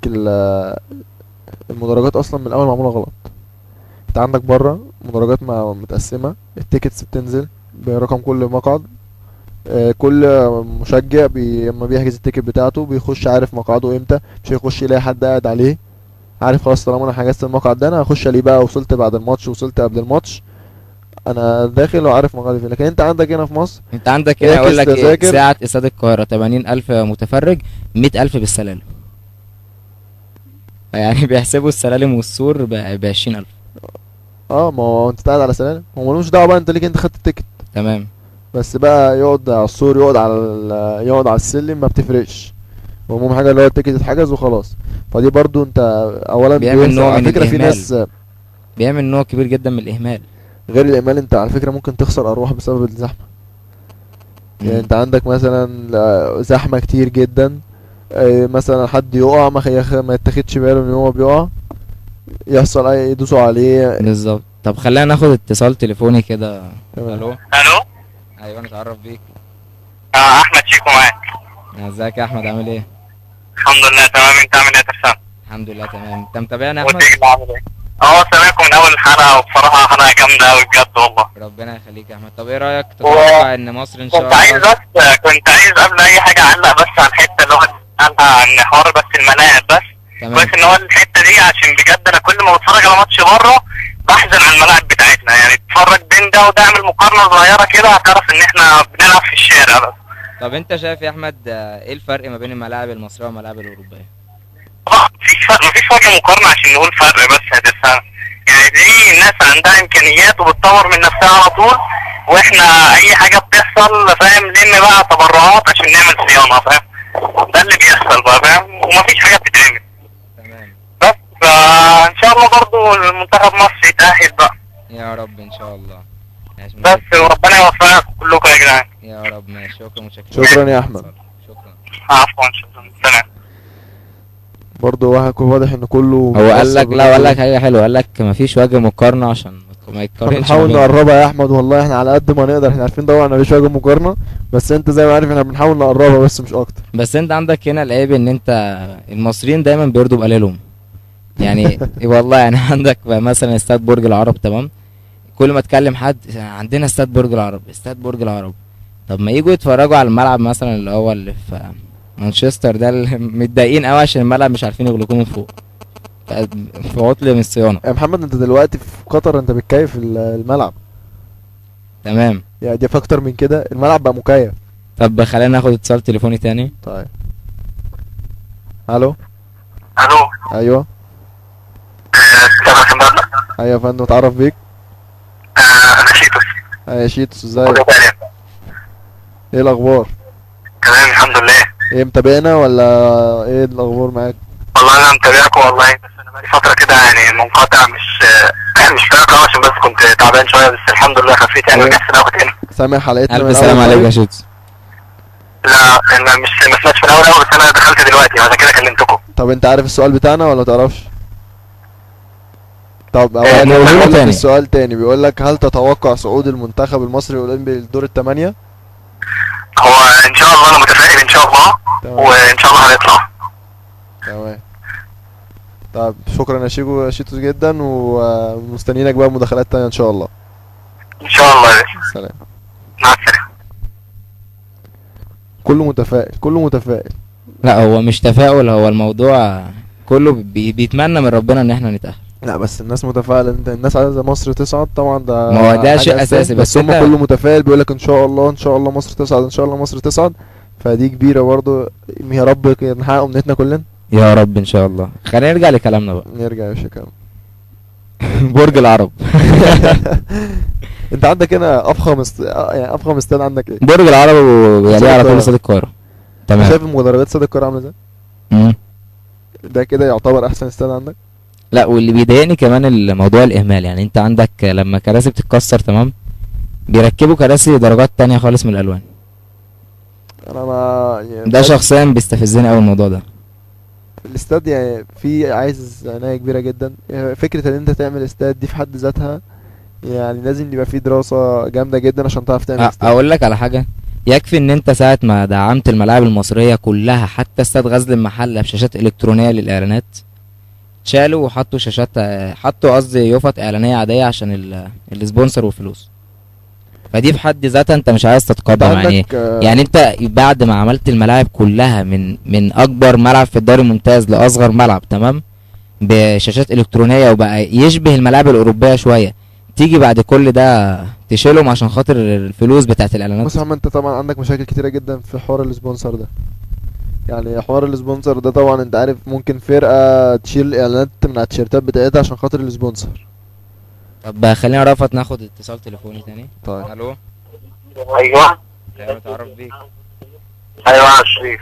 S2: المدرجات اصلا من الاول معمولة غلط. انت عندك بره مدرجات متقسمه، ال tickets بتنزل برقم كل مقعد، كل مشجع لما بيحجز ال ticket بتاعته بيخش عارف مقعده امتى، مش هيخش يلاقي حد قاعد عليه، عارف خلاص طالما انا حجزت المقعد ده انا هخش عليه بقى، وصلت بعد الماتش وصلت قبل الماتش انا داخل وعارف مقعدي فين. لكن انت عندك هنا في مصر،
S1: انت عندك هنا اقول لك ايه، ساعة استاد القاهرة 80,000 متفرج، 100,000 بالسلالم، يعني بيحسبوا السلالم والسور ب 20,000.
S2: ما هو انت قاعد على سلالم، هو ملوش دعوه بقى انت ليك، انت خدت ال ticket،
S1: تمام،
S2: بس بقى يقعد على السور، يقعد على السلم، ما بتفرقش، المهم حاجة اللي هو ال ticket اتحجز وخلاص. فدي برضو انت اولا
S1: بيعمل نوع
S2: على
S1: من
S2: فكرة في ناس
S1: بيعمل نوع كبير جدا من الاهمال.
S2: غير الاهمال، انت على فكرة ممكن تخسر ارواح بسبب الزحمة. يعني انت عندك مثلا زحمة كتير جدا، مثلا حد يقع ما يتاخدش باله ان هو بيقع، يحصل اي يدوسوا عليه.
S1: بالظبط. طب خلينا ناخد اتصال تليفوني كده. الو.
S3: الو.
S1: ايوه نتعرف بيك.
S3: احمد شيكو معاك.
S1: ازيك يا احمد، عامل ايه؟
S3: الحمد لله تمام، انت عامل ايه يا ترسان؟
S1: الحمد لله تمام. انت متابعنا يا احمد؟
S3: عامل ايه؟ سامعكم من اول الحلقة، وبصراحة حلقة جامدة قوي بجد والله.
S1: ربنا يخليك يا احمد. طب ايه رايك تتوقع ان مصر ان شاء الله؟
S3: كنت عايز قبل اي حاجة اعلق بس على الحتة اللي هو قالها عن حوار بس الملاعب بس. كويس ان هو الحتة دي، عشان بجد انا كل ما بتفرج على ماتش بره بحزن على الملاعب بتاعتنا. يعني اتفرج بين ده وده، اعمل مقارنة صغيرة كده هتعرف ان احنا بنلعب في الشارع بس.
S1: طب انت شايف يا احمد ايه الفرق ما بين الملاعب المصرية والملاعب الاوروبية؟
S3: مفيش وجه مقارنة عشان نقول فرق بس هتفهم. يعني دي الناس عندها امكانيات وبتطور من نفسها على طول، واحنا اي حاجة بتحصل فاهم لم بقى تبرعات عشان نعمل صيانة، فاهم؟ ده اللي بيحصل بقى، فاهم؟ ومفيش حاجة بتتعمل.
S1: تمام.
S3: بس فان شاء الله برضو المنتخب مصر يتأهل بقى
S1: يا رب ان شاء الله.
S3: بس وربنا يوفقكم كلكم يا جدعان
S1: يا رب. ماشي، شكرا متشكر.
S2: شكرا يا احمد.
S1: شكرا.
S3: عفوا، شكرا. سلام.
S2: برضه واضح ان كله
S1: هو قال لك، لا قال لك حاجة حلوة، قال لك مفيش وجه مقارنة عشان ما يتقارنش.
S2: بنحاول نقربها يا احمد والله، احنا على قد ما نقدر، احنا عارفين طبعا مفيش وجه مقارنة، بس انت زي ما عارف احنا بنحاول نقربها بس مش اكتر.
S1: بس انت عندك هنا العيب ان انت المصريين دايما بيرضوا بقليلهم يعني. والله يعني عندك مثلا استاد برج العرب، تمام، كل ما اتكلم حد عندنا استاد برج العرب، استاد برج العرب، طب ما يجوا يتفرجوا على الملعب مثلا اللي هو اللي في مانشستر ده، اللي متضايقين قوي عشان الملعب مش عارفين يغلقوه من فوق، في عطل من الصيانة.
S2: يا محمد انت دلوقتي في قطر انت بتكيف الملعب.
S1: تمام،
S2: يعني دي في اكتر من كده، الملعب بقى مكيف.
S1: طب خلينا ناخد اتصال تليفوني تاني.
S2: طيب. الو.
S3: الو.
S2: ايوه. ايوه يا فندم، اتعرف بيك.
S3: انا شيتوس.
S2: ايوه شيتوس، ازيك؟ ايه الاخبار؟
S3: تمام الحمد لله.
S2: ايه متابعنا ولا ايه الاخبار معاك؟
S3: والله انا متابعكم والله، بس انا بقالي فترة كده يعني منقطع، مش فاكر عشان بس كنت تعبان شوية، بس الحمد لله خفيت يعني ورجعت الاول تاني.
S2: سامع حلقتنا؟
S1: الف سلام عليك يا شيتوس.
S3: لا انا مش ما سمعتش في الاول، بس انا دخلت دلوقتي عشان كده كلمتكم.
S2: طب انت عارف السؤال بتاعنا ولا تعرفش؟ طب هو السؤال تاني بيقول لك هل تتوقع صعود المنتخب المصري الاولمبي للدور الثمانية؟
S3: هو ان شاء الله انا متفائل ان شاء الله، وان شاء الله هنطلع.
S2: تمام. طب شكرا يا شيكو، شيتوس جدا، ومستنيينك بقى مداخلات تانية ان شاء الله.
S3: ان شاء الله يا باشا.
S2: سلام.
S3: مع السلامة.
S2: كله متفائل، كله متفائل.
S1: لا هو مش تفاؤل، هو الموضوع كله بيتمنى من ربنا ان احنا نتأهل.
S2: لا بس الناس متفائلة، انت الناس عايزه مصر تصعد طبعا، ده
S1: ما هو ده شيء اساسي،
S2: بس هم كله متفائل بيقول لك ان شاء الله ان شاء الله مصر تصعد، ان شاء الله مصر تصعد، فدي كبيرة برضه. يا رب نحقق امنيتنا كلنا
S1: يا رب ان شاء الله. خلينا نرجع لكلامنا بقى.
S2: نرجع يا باشا كلام.
S1: برج العرب.
S2: انت عندك هنا افخم يعني افخم استاد عندك ايه؟
S1: برج العرب، ويليه على طول استاد القاهرة. تمام.
S2: شايف المدرجات استاد القاهرة عامله ازاي؟ ده كده يعتبر احسن استاد عندك.
S1: لا واللي بيضايقني كمان الموضوع الاهمال، يعني انت عندك لما كراسي بتتكسر، تمام، بيركبوا كراسي درجات تانية خالص من الالوان.
S2: انا ما يعني
S1: ده شخصيا بيستفزني قوي الموضوع ده.
S2: الاستاد يعني في عايز عناية كبيرة جدا، يعني فكرة ان انت تعمل استاد دي في حد ذاتها يعني لازم يبقى في دراسة جامدة جدا عشان تعرف تعمل استاد.
S1: اقول لك على حاجة، يكفي ان انت ساعة ما دعمت الملاعب المصرية كلها حتى استاد غزل المحلة بشاشات الكترونية للاعلانات، شالوا وحطوا شاشات، حطوا قصدي يفط اعلانية عادية عشان ال sponsor والفلوس. فدي في حد ذاتها انت مش عايز تتقدم يعني. يعني انت بعد ما عملت الملاعب كلها من اكبر ملعب في الدوري الممتاز لاصغر ملعب، تمام، بشاشات الكترونية وبقى يشبه الملاعب الاوروبية شوية، تيجي بعد كل ده تشيلهم عشان خاطر الفلوس بتاعت الاعلانات.
S2: بص يا عم، انت طبعا عندك مشاكل كتيرة جدا في حوار ال sponsor ده. يعني حوار ال sponsor ده طبعا انت عارف ممكن فرقه تشيل اعلانات من على التيشيرتات بتاعتها عشان خاطر ال sponsor.
S1: طب خلينا رأفت ناخد اتصال تليفوني تاني.
S2: طيب.
S1: الو.
S3: ايوه.
S1: ايوه اتعرف بيك.
S3: ايوه يا شريف.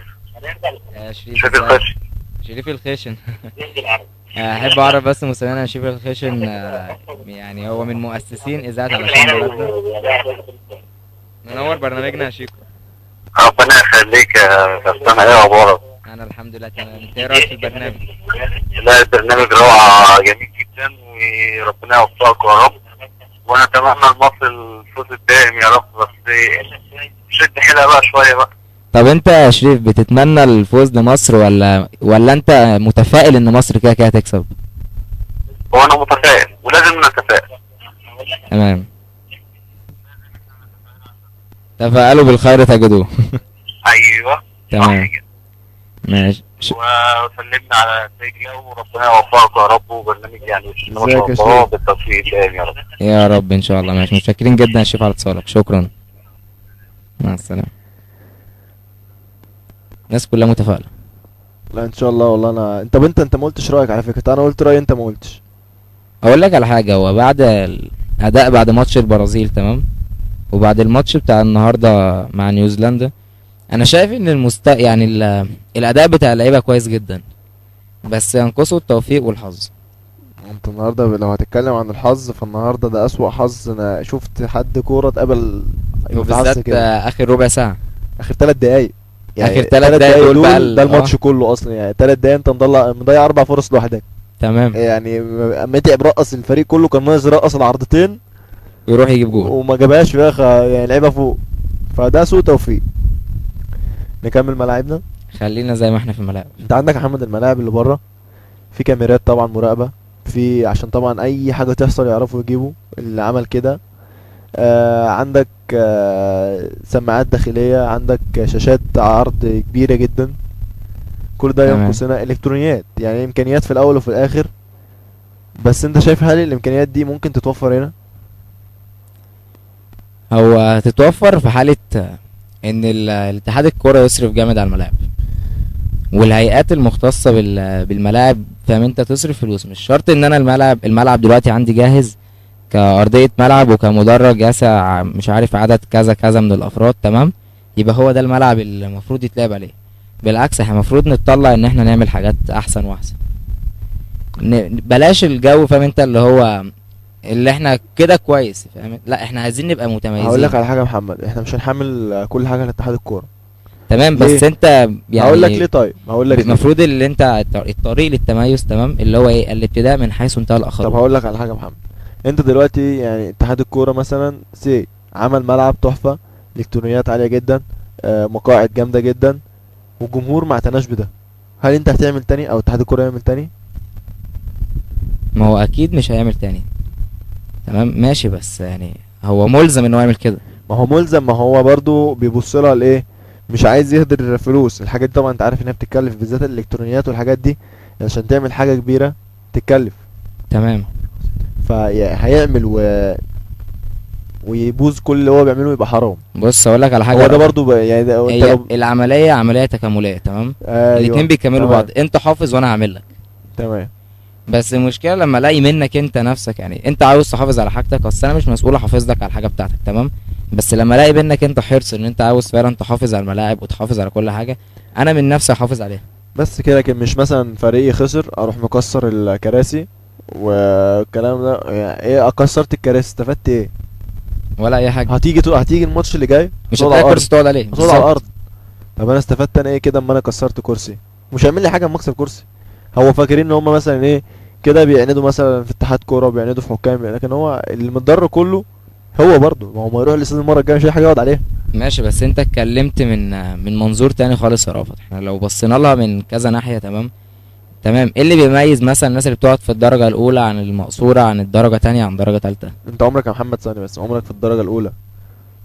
S1: يا شريف.
S3: شريف الخشن.
S1: شريف الخشن. احب اعرف بس مستمعينا شريف الخشن يعني هو من مؤسسين اذاعة علشان بلدنا. منور برنامجنا يا شيكو.
S3: ربنا يخليك يا كابتن. ايه اخبارك؟
S1: انا الحمد لله تمام. انت ايه رايك في البرنامج؟
S3: لا البرنامج روعه، جميل جدا، وربنا يوفقك يا رب، وانا اتمنى لمصر الفوز الدائم يا رب، بس شد حيلها بقى شوية بقى.
S1: طب انت يا شريف بتتمنى الفوز لمصر ولا انت متفائل ان مصر كده كده هتكسب؟
S3: هو انا متفائل ولازم نتفائل.
S1: تمام، تفائلوا بالخير تجدوه.
S3: ايوه
S1: تمام ماشي.
S3: وسلمنا على دجله وربنا يوفقك يا رب، وبرنامج يعني ما شاء الله بالتوفيق الدائم يا رب.
S1: يا رب ان شاء الله. ماشي، متشكرين جدا يا شريف على اتصالك، شكرا، مع السلامة. الناس كلها متفائلة.
S2: لا ان شاء الله. والله انا انت انت ما قلتش رايك على فكرة، انا قلت رايي انت ما قلتش.
S1: اقول لك على حاجة، هو بعد الاداء بعد ماتش البرازيل تمام، وبعد الماتش بتاع النهارده مع نيوزيلندا، انا شايف ان يعني الاداء بتاع اللعيبة كويس جدا، بس ينقصه التوفيق والحظ.
S2: انت النهارده لو هتتكلم عن الحظ فالنهارده ده اسوأ حظ انا شفت حد كورة اتقبل،
S1: وبالذات اخر ربع ساعة،
S2: اخر 3 دقايق يعني.
S1: اخر 3 دقايق دول
S2: ده الماتش كله اصلا يعني. 3 دقايق انت مضيع 4 فرص لوحدك.
S1: تمام،
S2: يعني متعب رقص الفريق كله، كان ناقص يرقص العرضتين
S1: ويروح يجيب جول
S2: وما جابهاش في اخر يعني، لعيبة فوق، فده سوء توفيق. نكمل ملاعبنا،
S1: خلينا زي ما احنا في الملاعب.
S2: انت عندك يا محمد الملاعب اللي بره في كاميرات طبعا مراقبة، في عشان طبعا اي حاجة تحصل يعرفوا يجيبوا اللي عمل كده. عندك سماعات داخلية، عندك شاشات عرض كبيرة جدا، كل ده ينقصنا الكترونيات، يعني امكانيات في الاول وفي الاخر. بس انت شايف هل الامكانيات دي ممكن تتوفر هنا؟
S1: هو تتوفر في حاله ان الاتحاد الكورة يصرف جامد على الملاعب، والهيئات المختصة بالملاعب، فاهم انت، تصرف فلوس. مش شرط ان انا الملعب دلوقتي عندي جاهز كارضيه ملعب وكمدرج يسع مش عارف عدد كذا كذا من الافراد، تمام، يبقى هو ده الملعب اللي المفروض يتلعب عليه. بالعكس احنا المفروض نتطلع ان احنا نعمل حاجات احسن واحسن، بلاش الجو فاهم انت اللي هو اللي احنا كده كويس، فاهم؟ لا احنا عايزين نبقى متميزين.
S2: هقول لك على حاجة يا محمد، احنا مش هنحمل كل حاجة لاتحاد الكورة.
S1: تمام، بس انت يعني
S2: هقول لك ليه. طيب هقول لك
S1: المفروض اللي انت الطريق للتميز، تمام، اللي هو ايه، الابتداء من حيث انتهى الاخرون.
S2: طب هقول لك على حاجة يا محمد، انت دلوقتي يعني اتحاد الكورة مثلا سي عمل ملعب تحفة، الكترونيات عالية جدا، مقاعد جامدة جدا، والجمهور ما اعتناش بده، هل انت هتعمل تاني او اتحاد الكورة يعمل تاني؟
S1: ما هو اكيد مش هيعمل تاني. تمام ماشي، بس يعني هو ملزم ان هو يعمل كده.
S2: ما هو ملزم، ما هو برضو بيبص لها لايه، مش عايز يهدر فلوس. الحاجات دي طبعا انت عارف انها بتتكلف، بالذات الالكترونيات والحاجات دي، عشان تعمل حاجة كبيرة تتكلف.
S1: تمام،
S2: فهيعمل ويبوظ كل اللي هو بيعمله، يبقى حرام.
S1: بص اقول لك على حاجة،
S2: هو ده برضو يعني ده
S1: هي العملية عملية تكامليه، تمام.
S2: أيوة.
S1: الاثنين بيكملوا بعض، انت حافظ وانا هعمل لك.
S2: تمام،
S1: بس المشكلة لما الاقي منك انت نفسك، يعني انت عاوز تحافظ على حاجتك، اصل انا مش مسؤول احافظ لك على الحاجة بتاعتك، تمام، بس لما الاقي منك انت حرص ان انت عاوز فعلا تحافظ على الملاعب وتحافظ على كل حاجة، انا من نفسي احافظ عليها.
S2: بس كده. لكن مش مثلا فريقي خسر اروح مكسر الكراسي والكلام ده، يعني ايه اكسرت الكراسي استفدت ايه؟
S1: ولا اي حاجة.
S2: هتيجي الماتش اللي جاي
S1: مش هتلاقي كرسي تقعد عليه،
S2: هتقعد على الارض. طب انا استفدت انا ايه كده اما انا كسرت كرسي؟ مش هيعمل لي حاجة اما اكسر كرسي. هو فاكرين ان هم مثلا ايه كده بيعندوا مثلا في اتحاد كورة وبيعندوا في حكام، لكن هو اللي متضرر كله هو برضه، ما هو ما يروح الاستاد المرة الجاية مش هيلاقي حاجة يقعد عليها.
S1: ماشي، بس انت اتكلمت من منظور تاني خالص يا رافت. احنا لو بصينا لها من كذا ناحية، تمام تمام، ايه اللي بيميز مثلا الناس اللي بتقعد في الدرجة الاولى عن المقصورة عن الدرجة تانية عن درجه تالتة؟
S2: انت عمرك يا محمد ثانية بس، عمرك في الدرجة الاولى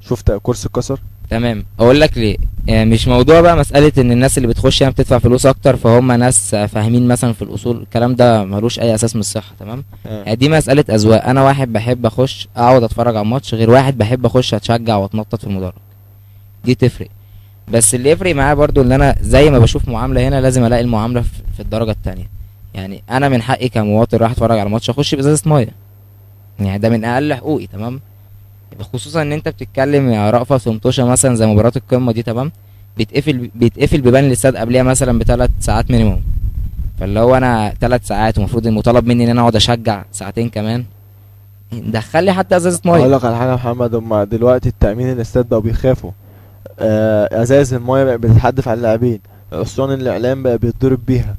S2: شفت كرسي اتكسر؟
S1: تمام، اقول لك ليه. يعني مش موضوع بقى مسالة ان الناس اللي بتخش هنا بتدفع فلوس اكتر فهم ناس فاهمين مثلا في الاصول، الكلام ده ملوش اي اساس من الصحة. تمام، دي مسالة اذواق. انا واحد بحب اخش اقعد اتفرج على ماتش، غير واحد بحب اخش اتشجع واتنطط في المدرج، دي تفرق. بس اللي يفرق معايا برضو ان انا زي ما بشوف معاملة هنا لازم الاقي المعاملة في الدرجة التانية. يعني انا من حقي كمواطن رايح اتفرج على ماتش اخش بازازه مية، يعني ده من اقل حقوقي. تمام، خصوصا ان انت بتتكلم يا رأفت في مطوشه مثلا زي مباراة القمه دي، تمام، بيتقفل بيبان الاستاد قبلها مثلا ب3 ساعات minimum، فاللي هو انا 3 ساعات ومفروض المطالب مني ان انا اقعد اشجع ساعتين كمان، دخل لي حتى ازازة مية.
S2: اقول لك على حاجة يا محمد، هم دلوقتي التامين الاستاد بقوا بيخافوا. ازاز المايه بقى بتتحدف على اللاعبين، عصيان الاعلام بقى بيتضرب بيها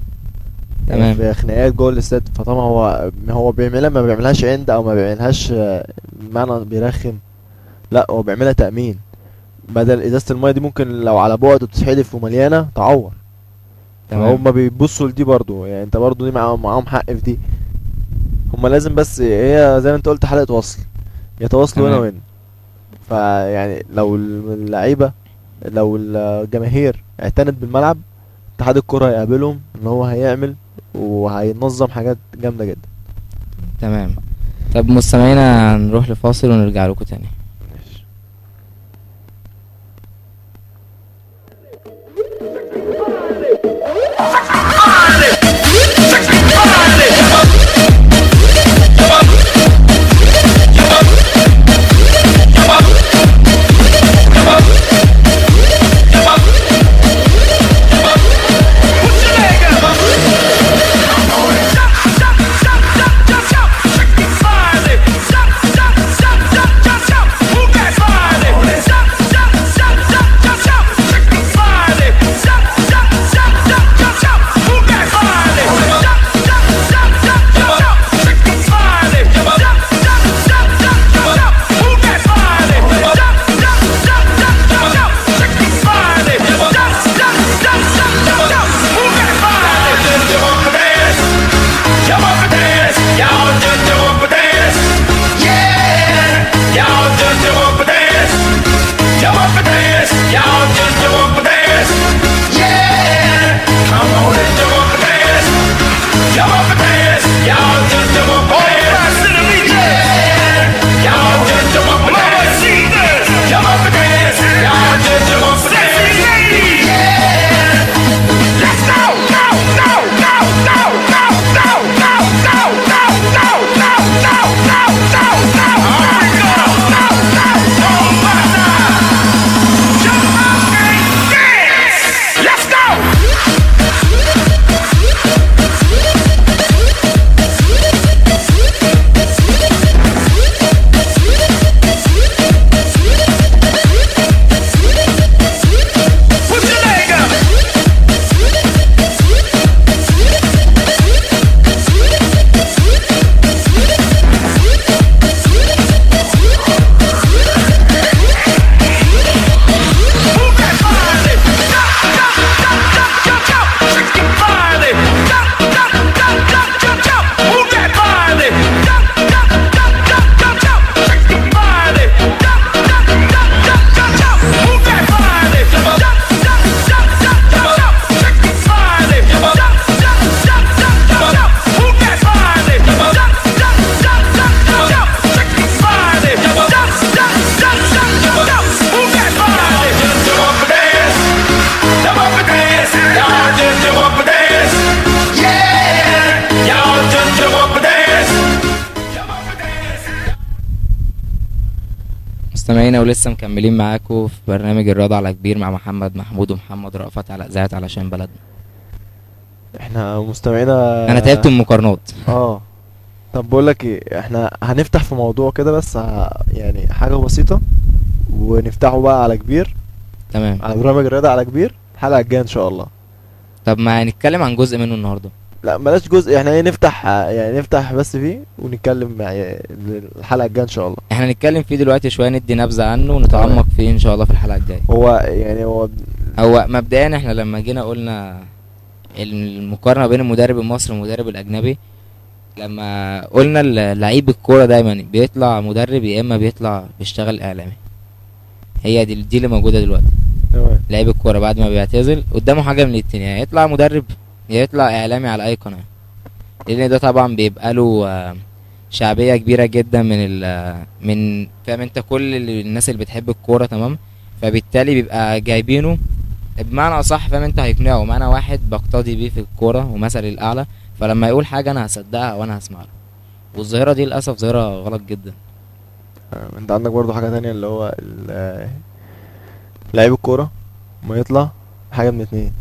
S1: تمام.
S2: في خناقات جوه الاستاد. فطبعا هو بيعملها، ما بيعملهاش عند او ما بيعملهاش بمعنى بيرخم، لا هو بيعملها تأمين. بدل ازازة المايه دي ممكن لو على بعد بتتحدف ومليانة تعور.
S1: تمام.
S2: فهم بيبصوا لدي برضو، يعني انت برضو دي معاهم حق في دي. هما لازم، بس هي زي ما انت قلت حلقة وصل، يتواصلوا هنا
S1: تمام.
S2: وهنا. فيعني لو اللعيبة، لو الجماهير اعتنت بالملعب، اتحاد الكرة هيقابلهم ان هو هيعمل وهينظم حاجات جامدة جدا.
S1: تمام. طب مستمعينا نروح لفاصل ونرجع لكم تاني. مستمعينا ولسه مكملين معاكم في برنامج الرياضة على كبير مع محمد محمود ومحمد رأفت على إذاعة علشان بلدنا.
S2: احنا مستمعينا،
S1: انا تعبت من المقارنات.
S2: طب بقول لك ايه، احنا هنفتح في موضوع كده بس يعني حاجة بسيطة ونفتحه بقى على كبير.
S1: تمام،
S2: على برنامج الرياضة على كبير الحلقة الجاية ان شاء الله.
S1: طب ما هنتكلم عن جزء منه النهارده.
S2: لا بلاش جزء، احنا ايه نفتح، يعني نفتح بس فيه ونتكلم الحلقة الجاية ان شاء الله.
S1: احنا هنتكلم فيه دلوقتي شوية، ندي نبذه عنه ونتعمق فيه ان شاء الله في الحلقة الجاية.
S2: هو يعني هو
S1: مبدئيا احنا لما جينا قلنا المقارنة بين المدرب المصري والمدرب الاجنبي، لما قلنا لعيب الكورة دايما بيطلع مدرب يا اما بيطلع بيشتغل اعلامي، هي دي اللي موجودة دلوقتي. لعيب الكورة بعد ما بيعتزل قدامه حاجة من الاتنين، يا يطلع مدرب يا يطلع اعلامي على اي قناة، لان ده طبعا بيبقى له شعبية كبيرة جدا من فاهم انت، كل الناس اللي بتحب الكورة. تمام، فبالتالي بيبقى جايبينه بمعنى اصح، فاهم انت، هيقنعه. معنا واحد بقتدي بيه في الكورة ومثل الاعلى، فلما يقول حاجة انا هصدقها وانا هسمع له. والظاهرة دي للاسف ظاهره غلط جدا.
S2: انت عندك برضو حاجة تانية اللي هو لعيب الكورة ما يطلع حاجة من اتنين،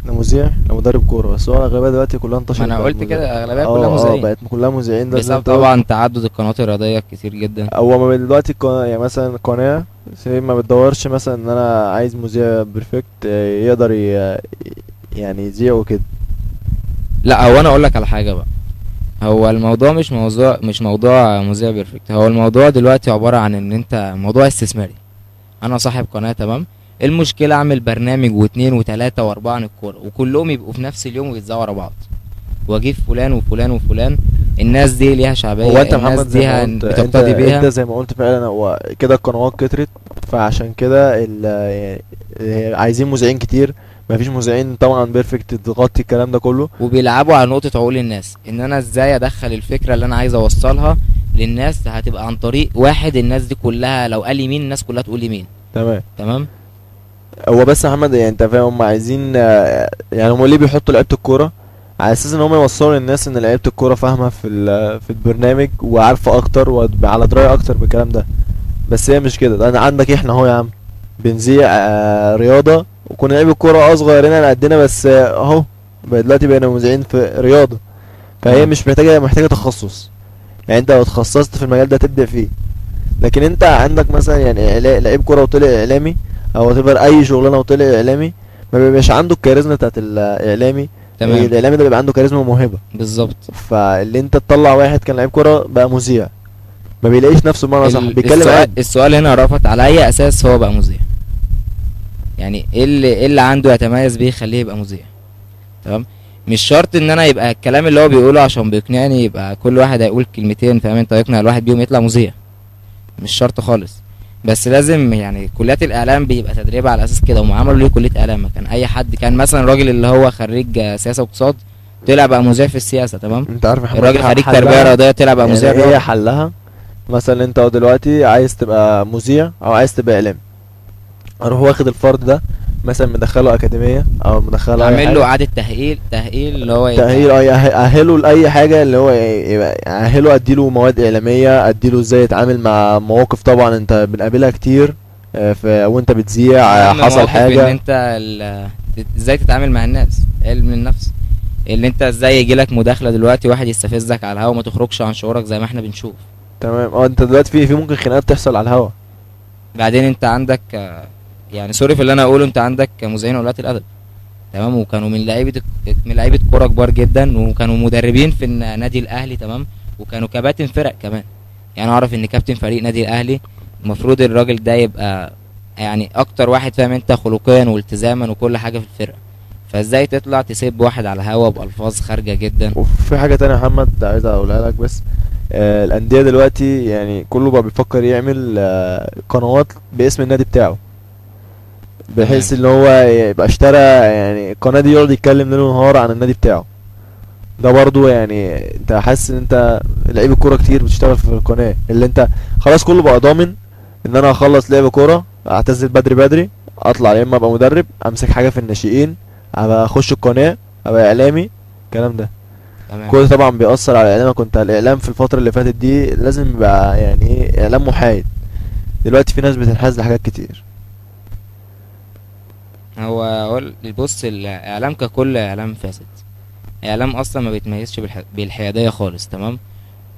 S2: لا مذيع لا مدرب كورة، بس هو الاغلبية دلوقتي كلها انتشرت
S1: ما انا
S2: بقت
S1: قلت
S2: مذيع.
S1: كده اغلبية كلها
S2: اه
S1: مذيعين،
S2: بقت كلها مذيعين ده زي ما
S1: بسبب
S2: انت قلت.
S1: طبعا تعدد القنوات الرياضية كتير جدا.
S2: هو ما دلوقتي القناة، يعني مثلا القناة سي ما بتدورش مثلا ان انا عايز مذيع perfect يقدر يعني يذيع وكده.
S1: لا هو انا اقول لك على حاجة بقى، هو الموضوع مش موضوع مذيع perfect، هو الموضوع دلوقتي عبارة عن ان انت موضوع استثماري. انا صاحب قناة، تمام، المشكلة اعمل برنامج واتنين وتلاتة واربعة عن الكورة، وكلهم يبقوا في نفس اليوم ويتذاعوا ورا بعض، واجيب فلان وفلان وفلان. الناس دي ليها شعبية،
S2: هو انت
S1: الناس
S2: محمد زي
S1: دي
S2: ما قلت، انت
S1: بتقتدي بيها.
S2: انت زي ما قلت فعلا، هو كده القنوات كترت، فعشان كده يعني عايزين مذيعين كتير، مفيش مذيعين طبعا perfect تغطي الكلام ده كله.
S1: وبيلعبوا على نقطة عقول الناس، ان انا ازاي ادخل الفكرة اللي انا عايز اوصلها للناس، هتبقى عن طريق واحد، الناس دي كلها لو قال يمين الناس كلها تقول يمين.
S2: تمام.
S1: تمام.
S2: هو بس يا محمد يعني انت فاهم، هم عايزين يعني هم ليه بيحطوا لعيبة الكورة؟ على اساس ان هم يوصلوا للناس ان لعيبة الكورة فاهمه في البرنامج وعارفه اكتر وعلى دراية اكتر بالكلام ده، بس هي مش كده. ده انا عندك احنا اهو يا عم بنذيع رياضة، وكنا لعيب الكورة صغيرين على قدنا، بس اهو بقى دلوقتي بقينا مذيعين في رياضة. فهي مش محتاجه تخصص، يعني انت لو اتخصصت في المجال ده تبدع فيه. لكن انت عندك مثلا يعني لعيب كورة وطلع اعلامي، او تبقى اي شغلانة وطلع اعلامي، ما بيبقاش عنده الكاريزما بتاعت الاعلامي.
S1: تمام.
S2: الاعلامي ده بيبقى عنده كاريزما وموهبه.
S1: بالظبط.
S2: فاللي انت تطلع واحد كان لعيب كورة بقى مذيع، ما بيلاقيش نفسه بمعنى صح، بيتكلم عادي.
S1: السؤال هنا رفعت، على اي اساس هو بقى مذيع؟ يعني ايه اللي عنده يتميز بيه يخليه يبقى مذيع؟ تمام. مش شرط ان انا يبقى الكلام اللي هو بيقوله عشان بيقنعني يبقى كل واحد هيقول كلمتين، فاهم انت، يقنع الواحد بيهم يطلع مذيع، مش شرط خالص. بس لازم يعني كليات الاعلام بيبقى تدريب على اساس كده. هم عملوا ليه كليه اعلام؟ ما كان اي حد، كان مثلا الراجل اللي هو خريج سياسة واقتصاد طلع بقى مذيع في السياسة، تمام.
S2: انت عارف يا محمد
S1: الراجل خريج تربيه رياضية طلع بقى مذيع.
S2: يعني هي حلها مثلا انت دلوقتي عايز تبقى مذيع او عايز تبقى اعلامي، اروح واخد الفرد ده مثلا مدخله اكاديمية او مدخله
S1: اعمل له اعاده تاهيل اللي هو
S2: تاهيل، اهله لاي حاجة، اللي هو يبقى اهله، اديله مواد اعلامية، اديله ازاي يتعامل مع مواقف طبعا انت بنقابلها كتير وانت بتذيع، حصل حاجة
S1: ان انت ازاي تتعامل مع الناس، علم النفس، اللي انت ازاي يجي لك مداخله دلوقتي واحد يستفزك على الهوا وما تخرجش عن شعورك زي ما احنا بنشوف.
S2: تمام. انت دلوقتي في ممكن خناقات تحصل على الهوا.
S1: بعدين انت عندك يعني sorry في اللي انا اقوله، انت عندك مذيعين قلات الادب، تمام، وكانوا من لعيبة كورة كبار جدا، وكانوا مدربين في النادي الاهلي، تمام، وكانوا كباتن فرق كمان. يعني اعرف ان كابتن فريق نادي الاهلي المفروض الراجل ده يبقى يعني اكتر واحد فاهم انت خلقيا والتزاما وكل حاجة في الفرقة، فازاي تطلع تسيب واحد على الهوا بالفاظ خارجه جدا؟
S2: وفي حاجة تانية يا محمد عايز اقولها لك بس، الاندية دلوقتي يعني كله بقى بيفكر يعمل قنوات باسم النادي بتاعه، بحيث ان هو يبقى اشترى يعني القناة دي يقعد يتكلم ليل ونهار عن النادي بتاعه. ده برضو يعني انت حاسس ان انت لعيب الكورة كتير بتشتغل في القناة، اللي انت خلاص كله بقى ضامن ان انا هخلص لعب كورة، اعتزل بدري بدري، اطلع يا اما ابقى مدرب، امسك حاجة في الناشئين، ابقى اخش القناة، ابقى اعلامي، الكلام ده.
S1: تمام.
S2: كل طبعا بيأثر على اعلامك. كنت الاعلام في الفترة اللي فاتت دي لازم يبقى يعني ايه، اعلام محايد. دلوقتي في ناس بتنحاز لحاجات كتير.
S1: هو بص، الاعلام ككل اعلام فاسد، اعلام اصلا ما بيتميزش بالحياديه خالص، تمام،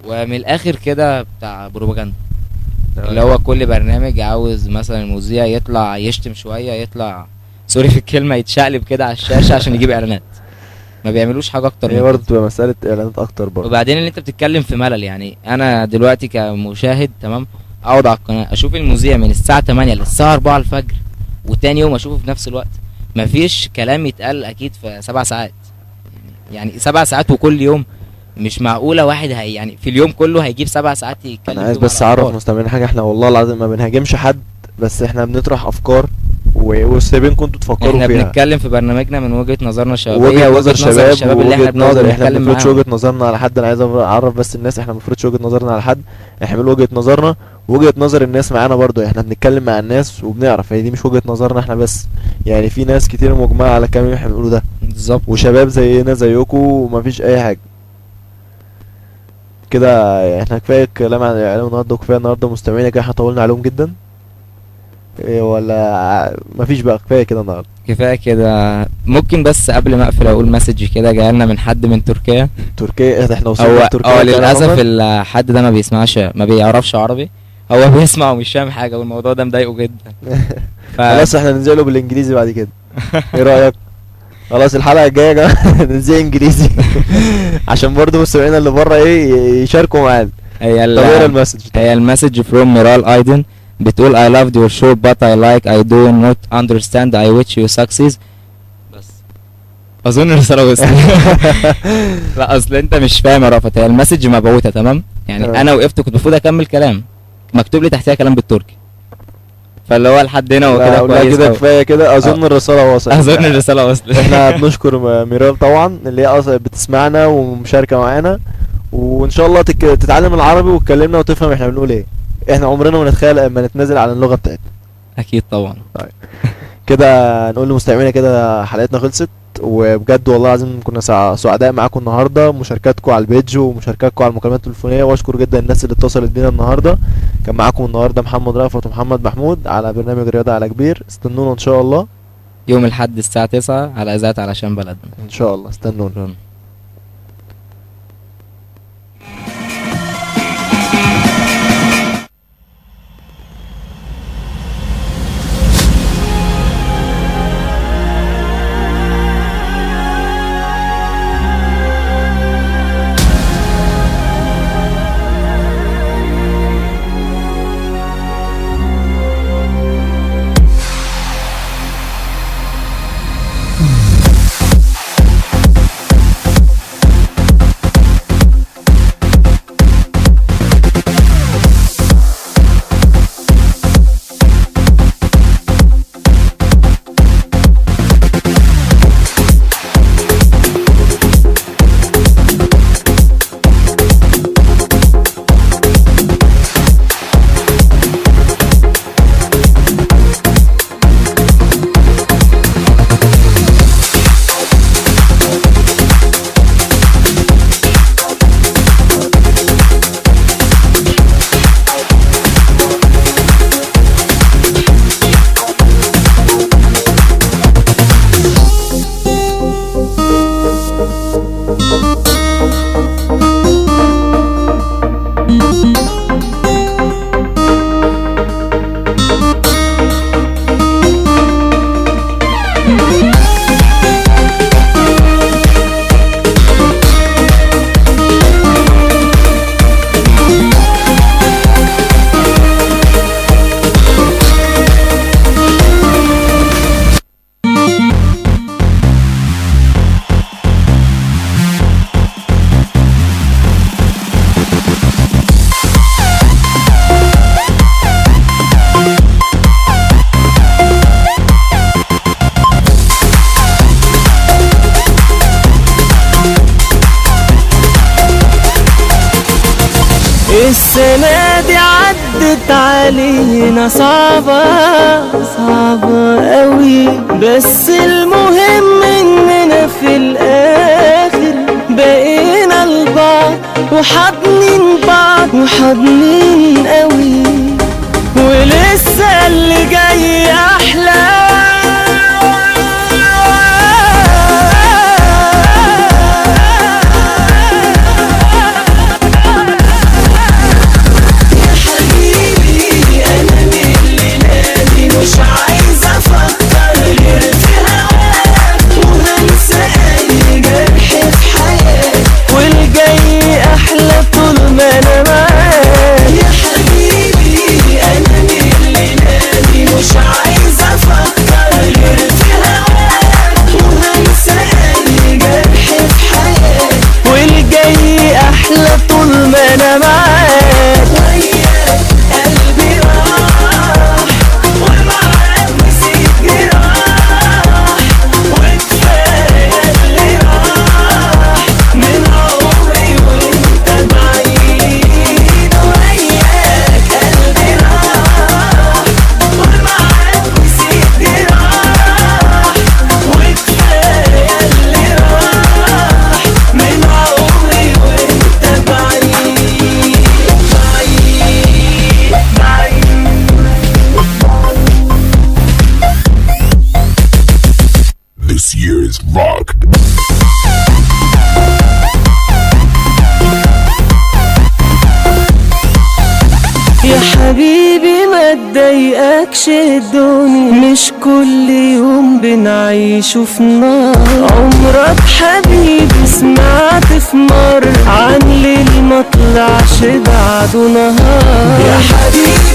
S1: ومن الاخر كده بتاع بروباجندا، اللي هو كل برنامج عاوز مثلا المذيع يطلع يشتم شوية، يطلع sorry في الكلمة يتشقلب كده على الشاشة عشان يجيب اعلانات. ما بيعملوش حاجة اكتر من
S2: هي
S1: كده.
S2: برضه بتبقى مسالة اعلانات اكتر برضه.
S1: وبعدين اللي انت بتتكلم في ملل، يعني انا دلوقتي كمشاهد، تمام، اقعد على القناة اشوف المذيع من الساعة 8 للساعة 4 الفجر، وتاني يوم اشوفه في نفس الوقت، مفيش كلام يتقال اكيد في 7 ساعات، يعني 7 ساعات وكل يوم، مش معقولة واحد هي يعني في اليوم كله هيجيب 7 ساعات يتكلم.
S2: انا عايز بس اعرف مستمعين حاجة، احنا والله العظيم ما بنهاجمش حد، بس احنا بنطرح افكار وسايبينكم انتوا تفكروا
S1: احنا
S2: فيها.
S1: احنا بنتكلم في برنامجنا من وجهه نظرنا الشبابية،
S2: وجهه نظر شباب،
S1: الشباب اللي احنا بنقعد
S2: نظر. احنا ما
S1: نتكلم
S2: بنفرضش
S1: معاهم.
S2: وجهه نظرنا على حد. انا عايز اعرف بس الناس احنا ما بنفرضش وجهه نظرنا على حد، احنا بنقول وجهه نظرنا وجهه نظر الناس معانا برضو. احنا بنتكلم مع الناس وبنعرف هي دي مش وجهه نظرنا احنا بس، يعني في ناس كتير مجمعة على الكلام اللي احنا بنقوله ده.
S1: بالظبط.
S2: وشباب زينا زيكم ومفيش اي حاجة كده. احنا كفاية الكلام عن الاعلام النهارده، وكفاية النهارده مستمعينا كده، احنا طولنا عليهم جدا. ولا مفيش بقى؟ كفاية كده النهارده،
S1: كفاية كده. ممكن بس قبل ما اقفل اقول message كده جاي لنا من حد من تركيا.
S2: تركيا؟ احنا وصلنا لتركيا.
S1: للاسف الحد ده ما بيسمعش، ما بيعرفش عربي، هو بيسمع ومش فاهم حاجة، والموضوع ده مضايقه جدا.
S2: خلاص احنا ننزله بالانجليزي بعد كده، ايه رايك؟ خلاص الحلقة الجاية يا جماعة ننزل انجليزي عشان برضه مستمعينا اللي بره ايه يشاركوا معانا.
S1: هي ال message، هي ال message from ميرال ايدن، بتقول I loved your show but I like I do not understand I wish you success. بس اظن الرسالة وصلت. لا اصل انت مش فاهم يا رأفت، هي ال message مبعوثه تمام يعني. انا وقفت كنت المفروض اكمل كلام، مكتوب لي تحتها كلام بالتركي، فاللي هو لحد هنا وكده كويس
S2: كده، كفاية كده. اظن الرسالة وصلت،
S1: اظن الرسالة وصلت.
S2: احنا بنشكر ميرال طبعا اللي هي اصلا بتسمعنا ومشاركة معانا، وان شاء الله تتعلم العربي وتكلمنا وتفهم احنا بنقول ايه. احنا عمرنا ما نتخيل اما نتنازل عن اللغة بتاعتنا.
S1: اكيد طبعا.
S2: طيب كده نقول لمستمعينا كده حلقتنا خلصت، وبجد والله العظيم كنا سعداء معاكم النهارده، مشاركاتكم على ال page ومشاركاتكم على المكالمات التليفونيه، واشكر جدا الناس اللي اتصلت بينا النهارده. كان معاكم النهارده محمد رأفت ومحمد محمود على برنامج رياضة على كبير. استنونا ان شاء الله
S1: يوم الاحد الساعة 9 على اذاعة علشان بلدنا
S2: ان شاء الله. استنونا.
S6: السنة دي عدت علينا صعبة صعبة قوي، بس المهم اننا في الاخر بقينا لبعض وحضنين بعض وحضنين قوي، ولسه اللي جاي احلى. من عمري وانت بعيد.
S7: is locked.
S6: يا حبيبي ما تضايقكش الدنيا، مش كل يوم بنعيشه في نار. عمرك حبيبي سمعت في مرة عن ليل ما طلعش بعده نهار؟ يا حبيبي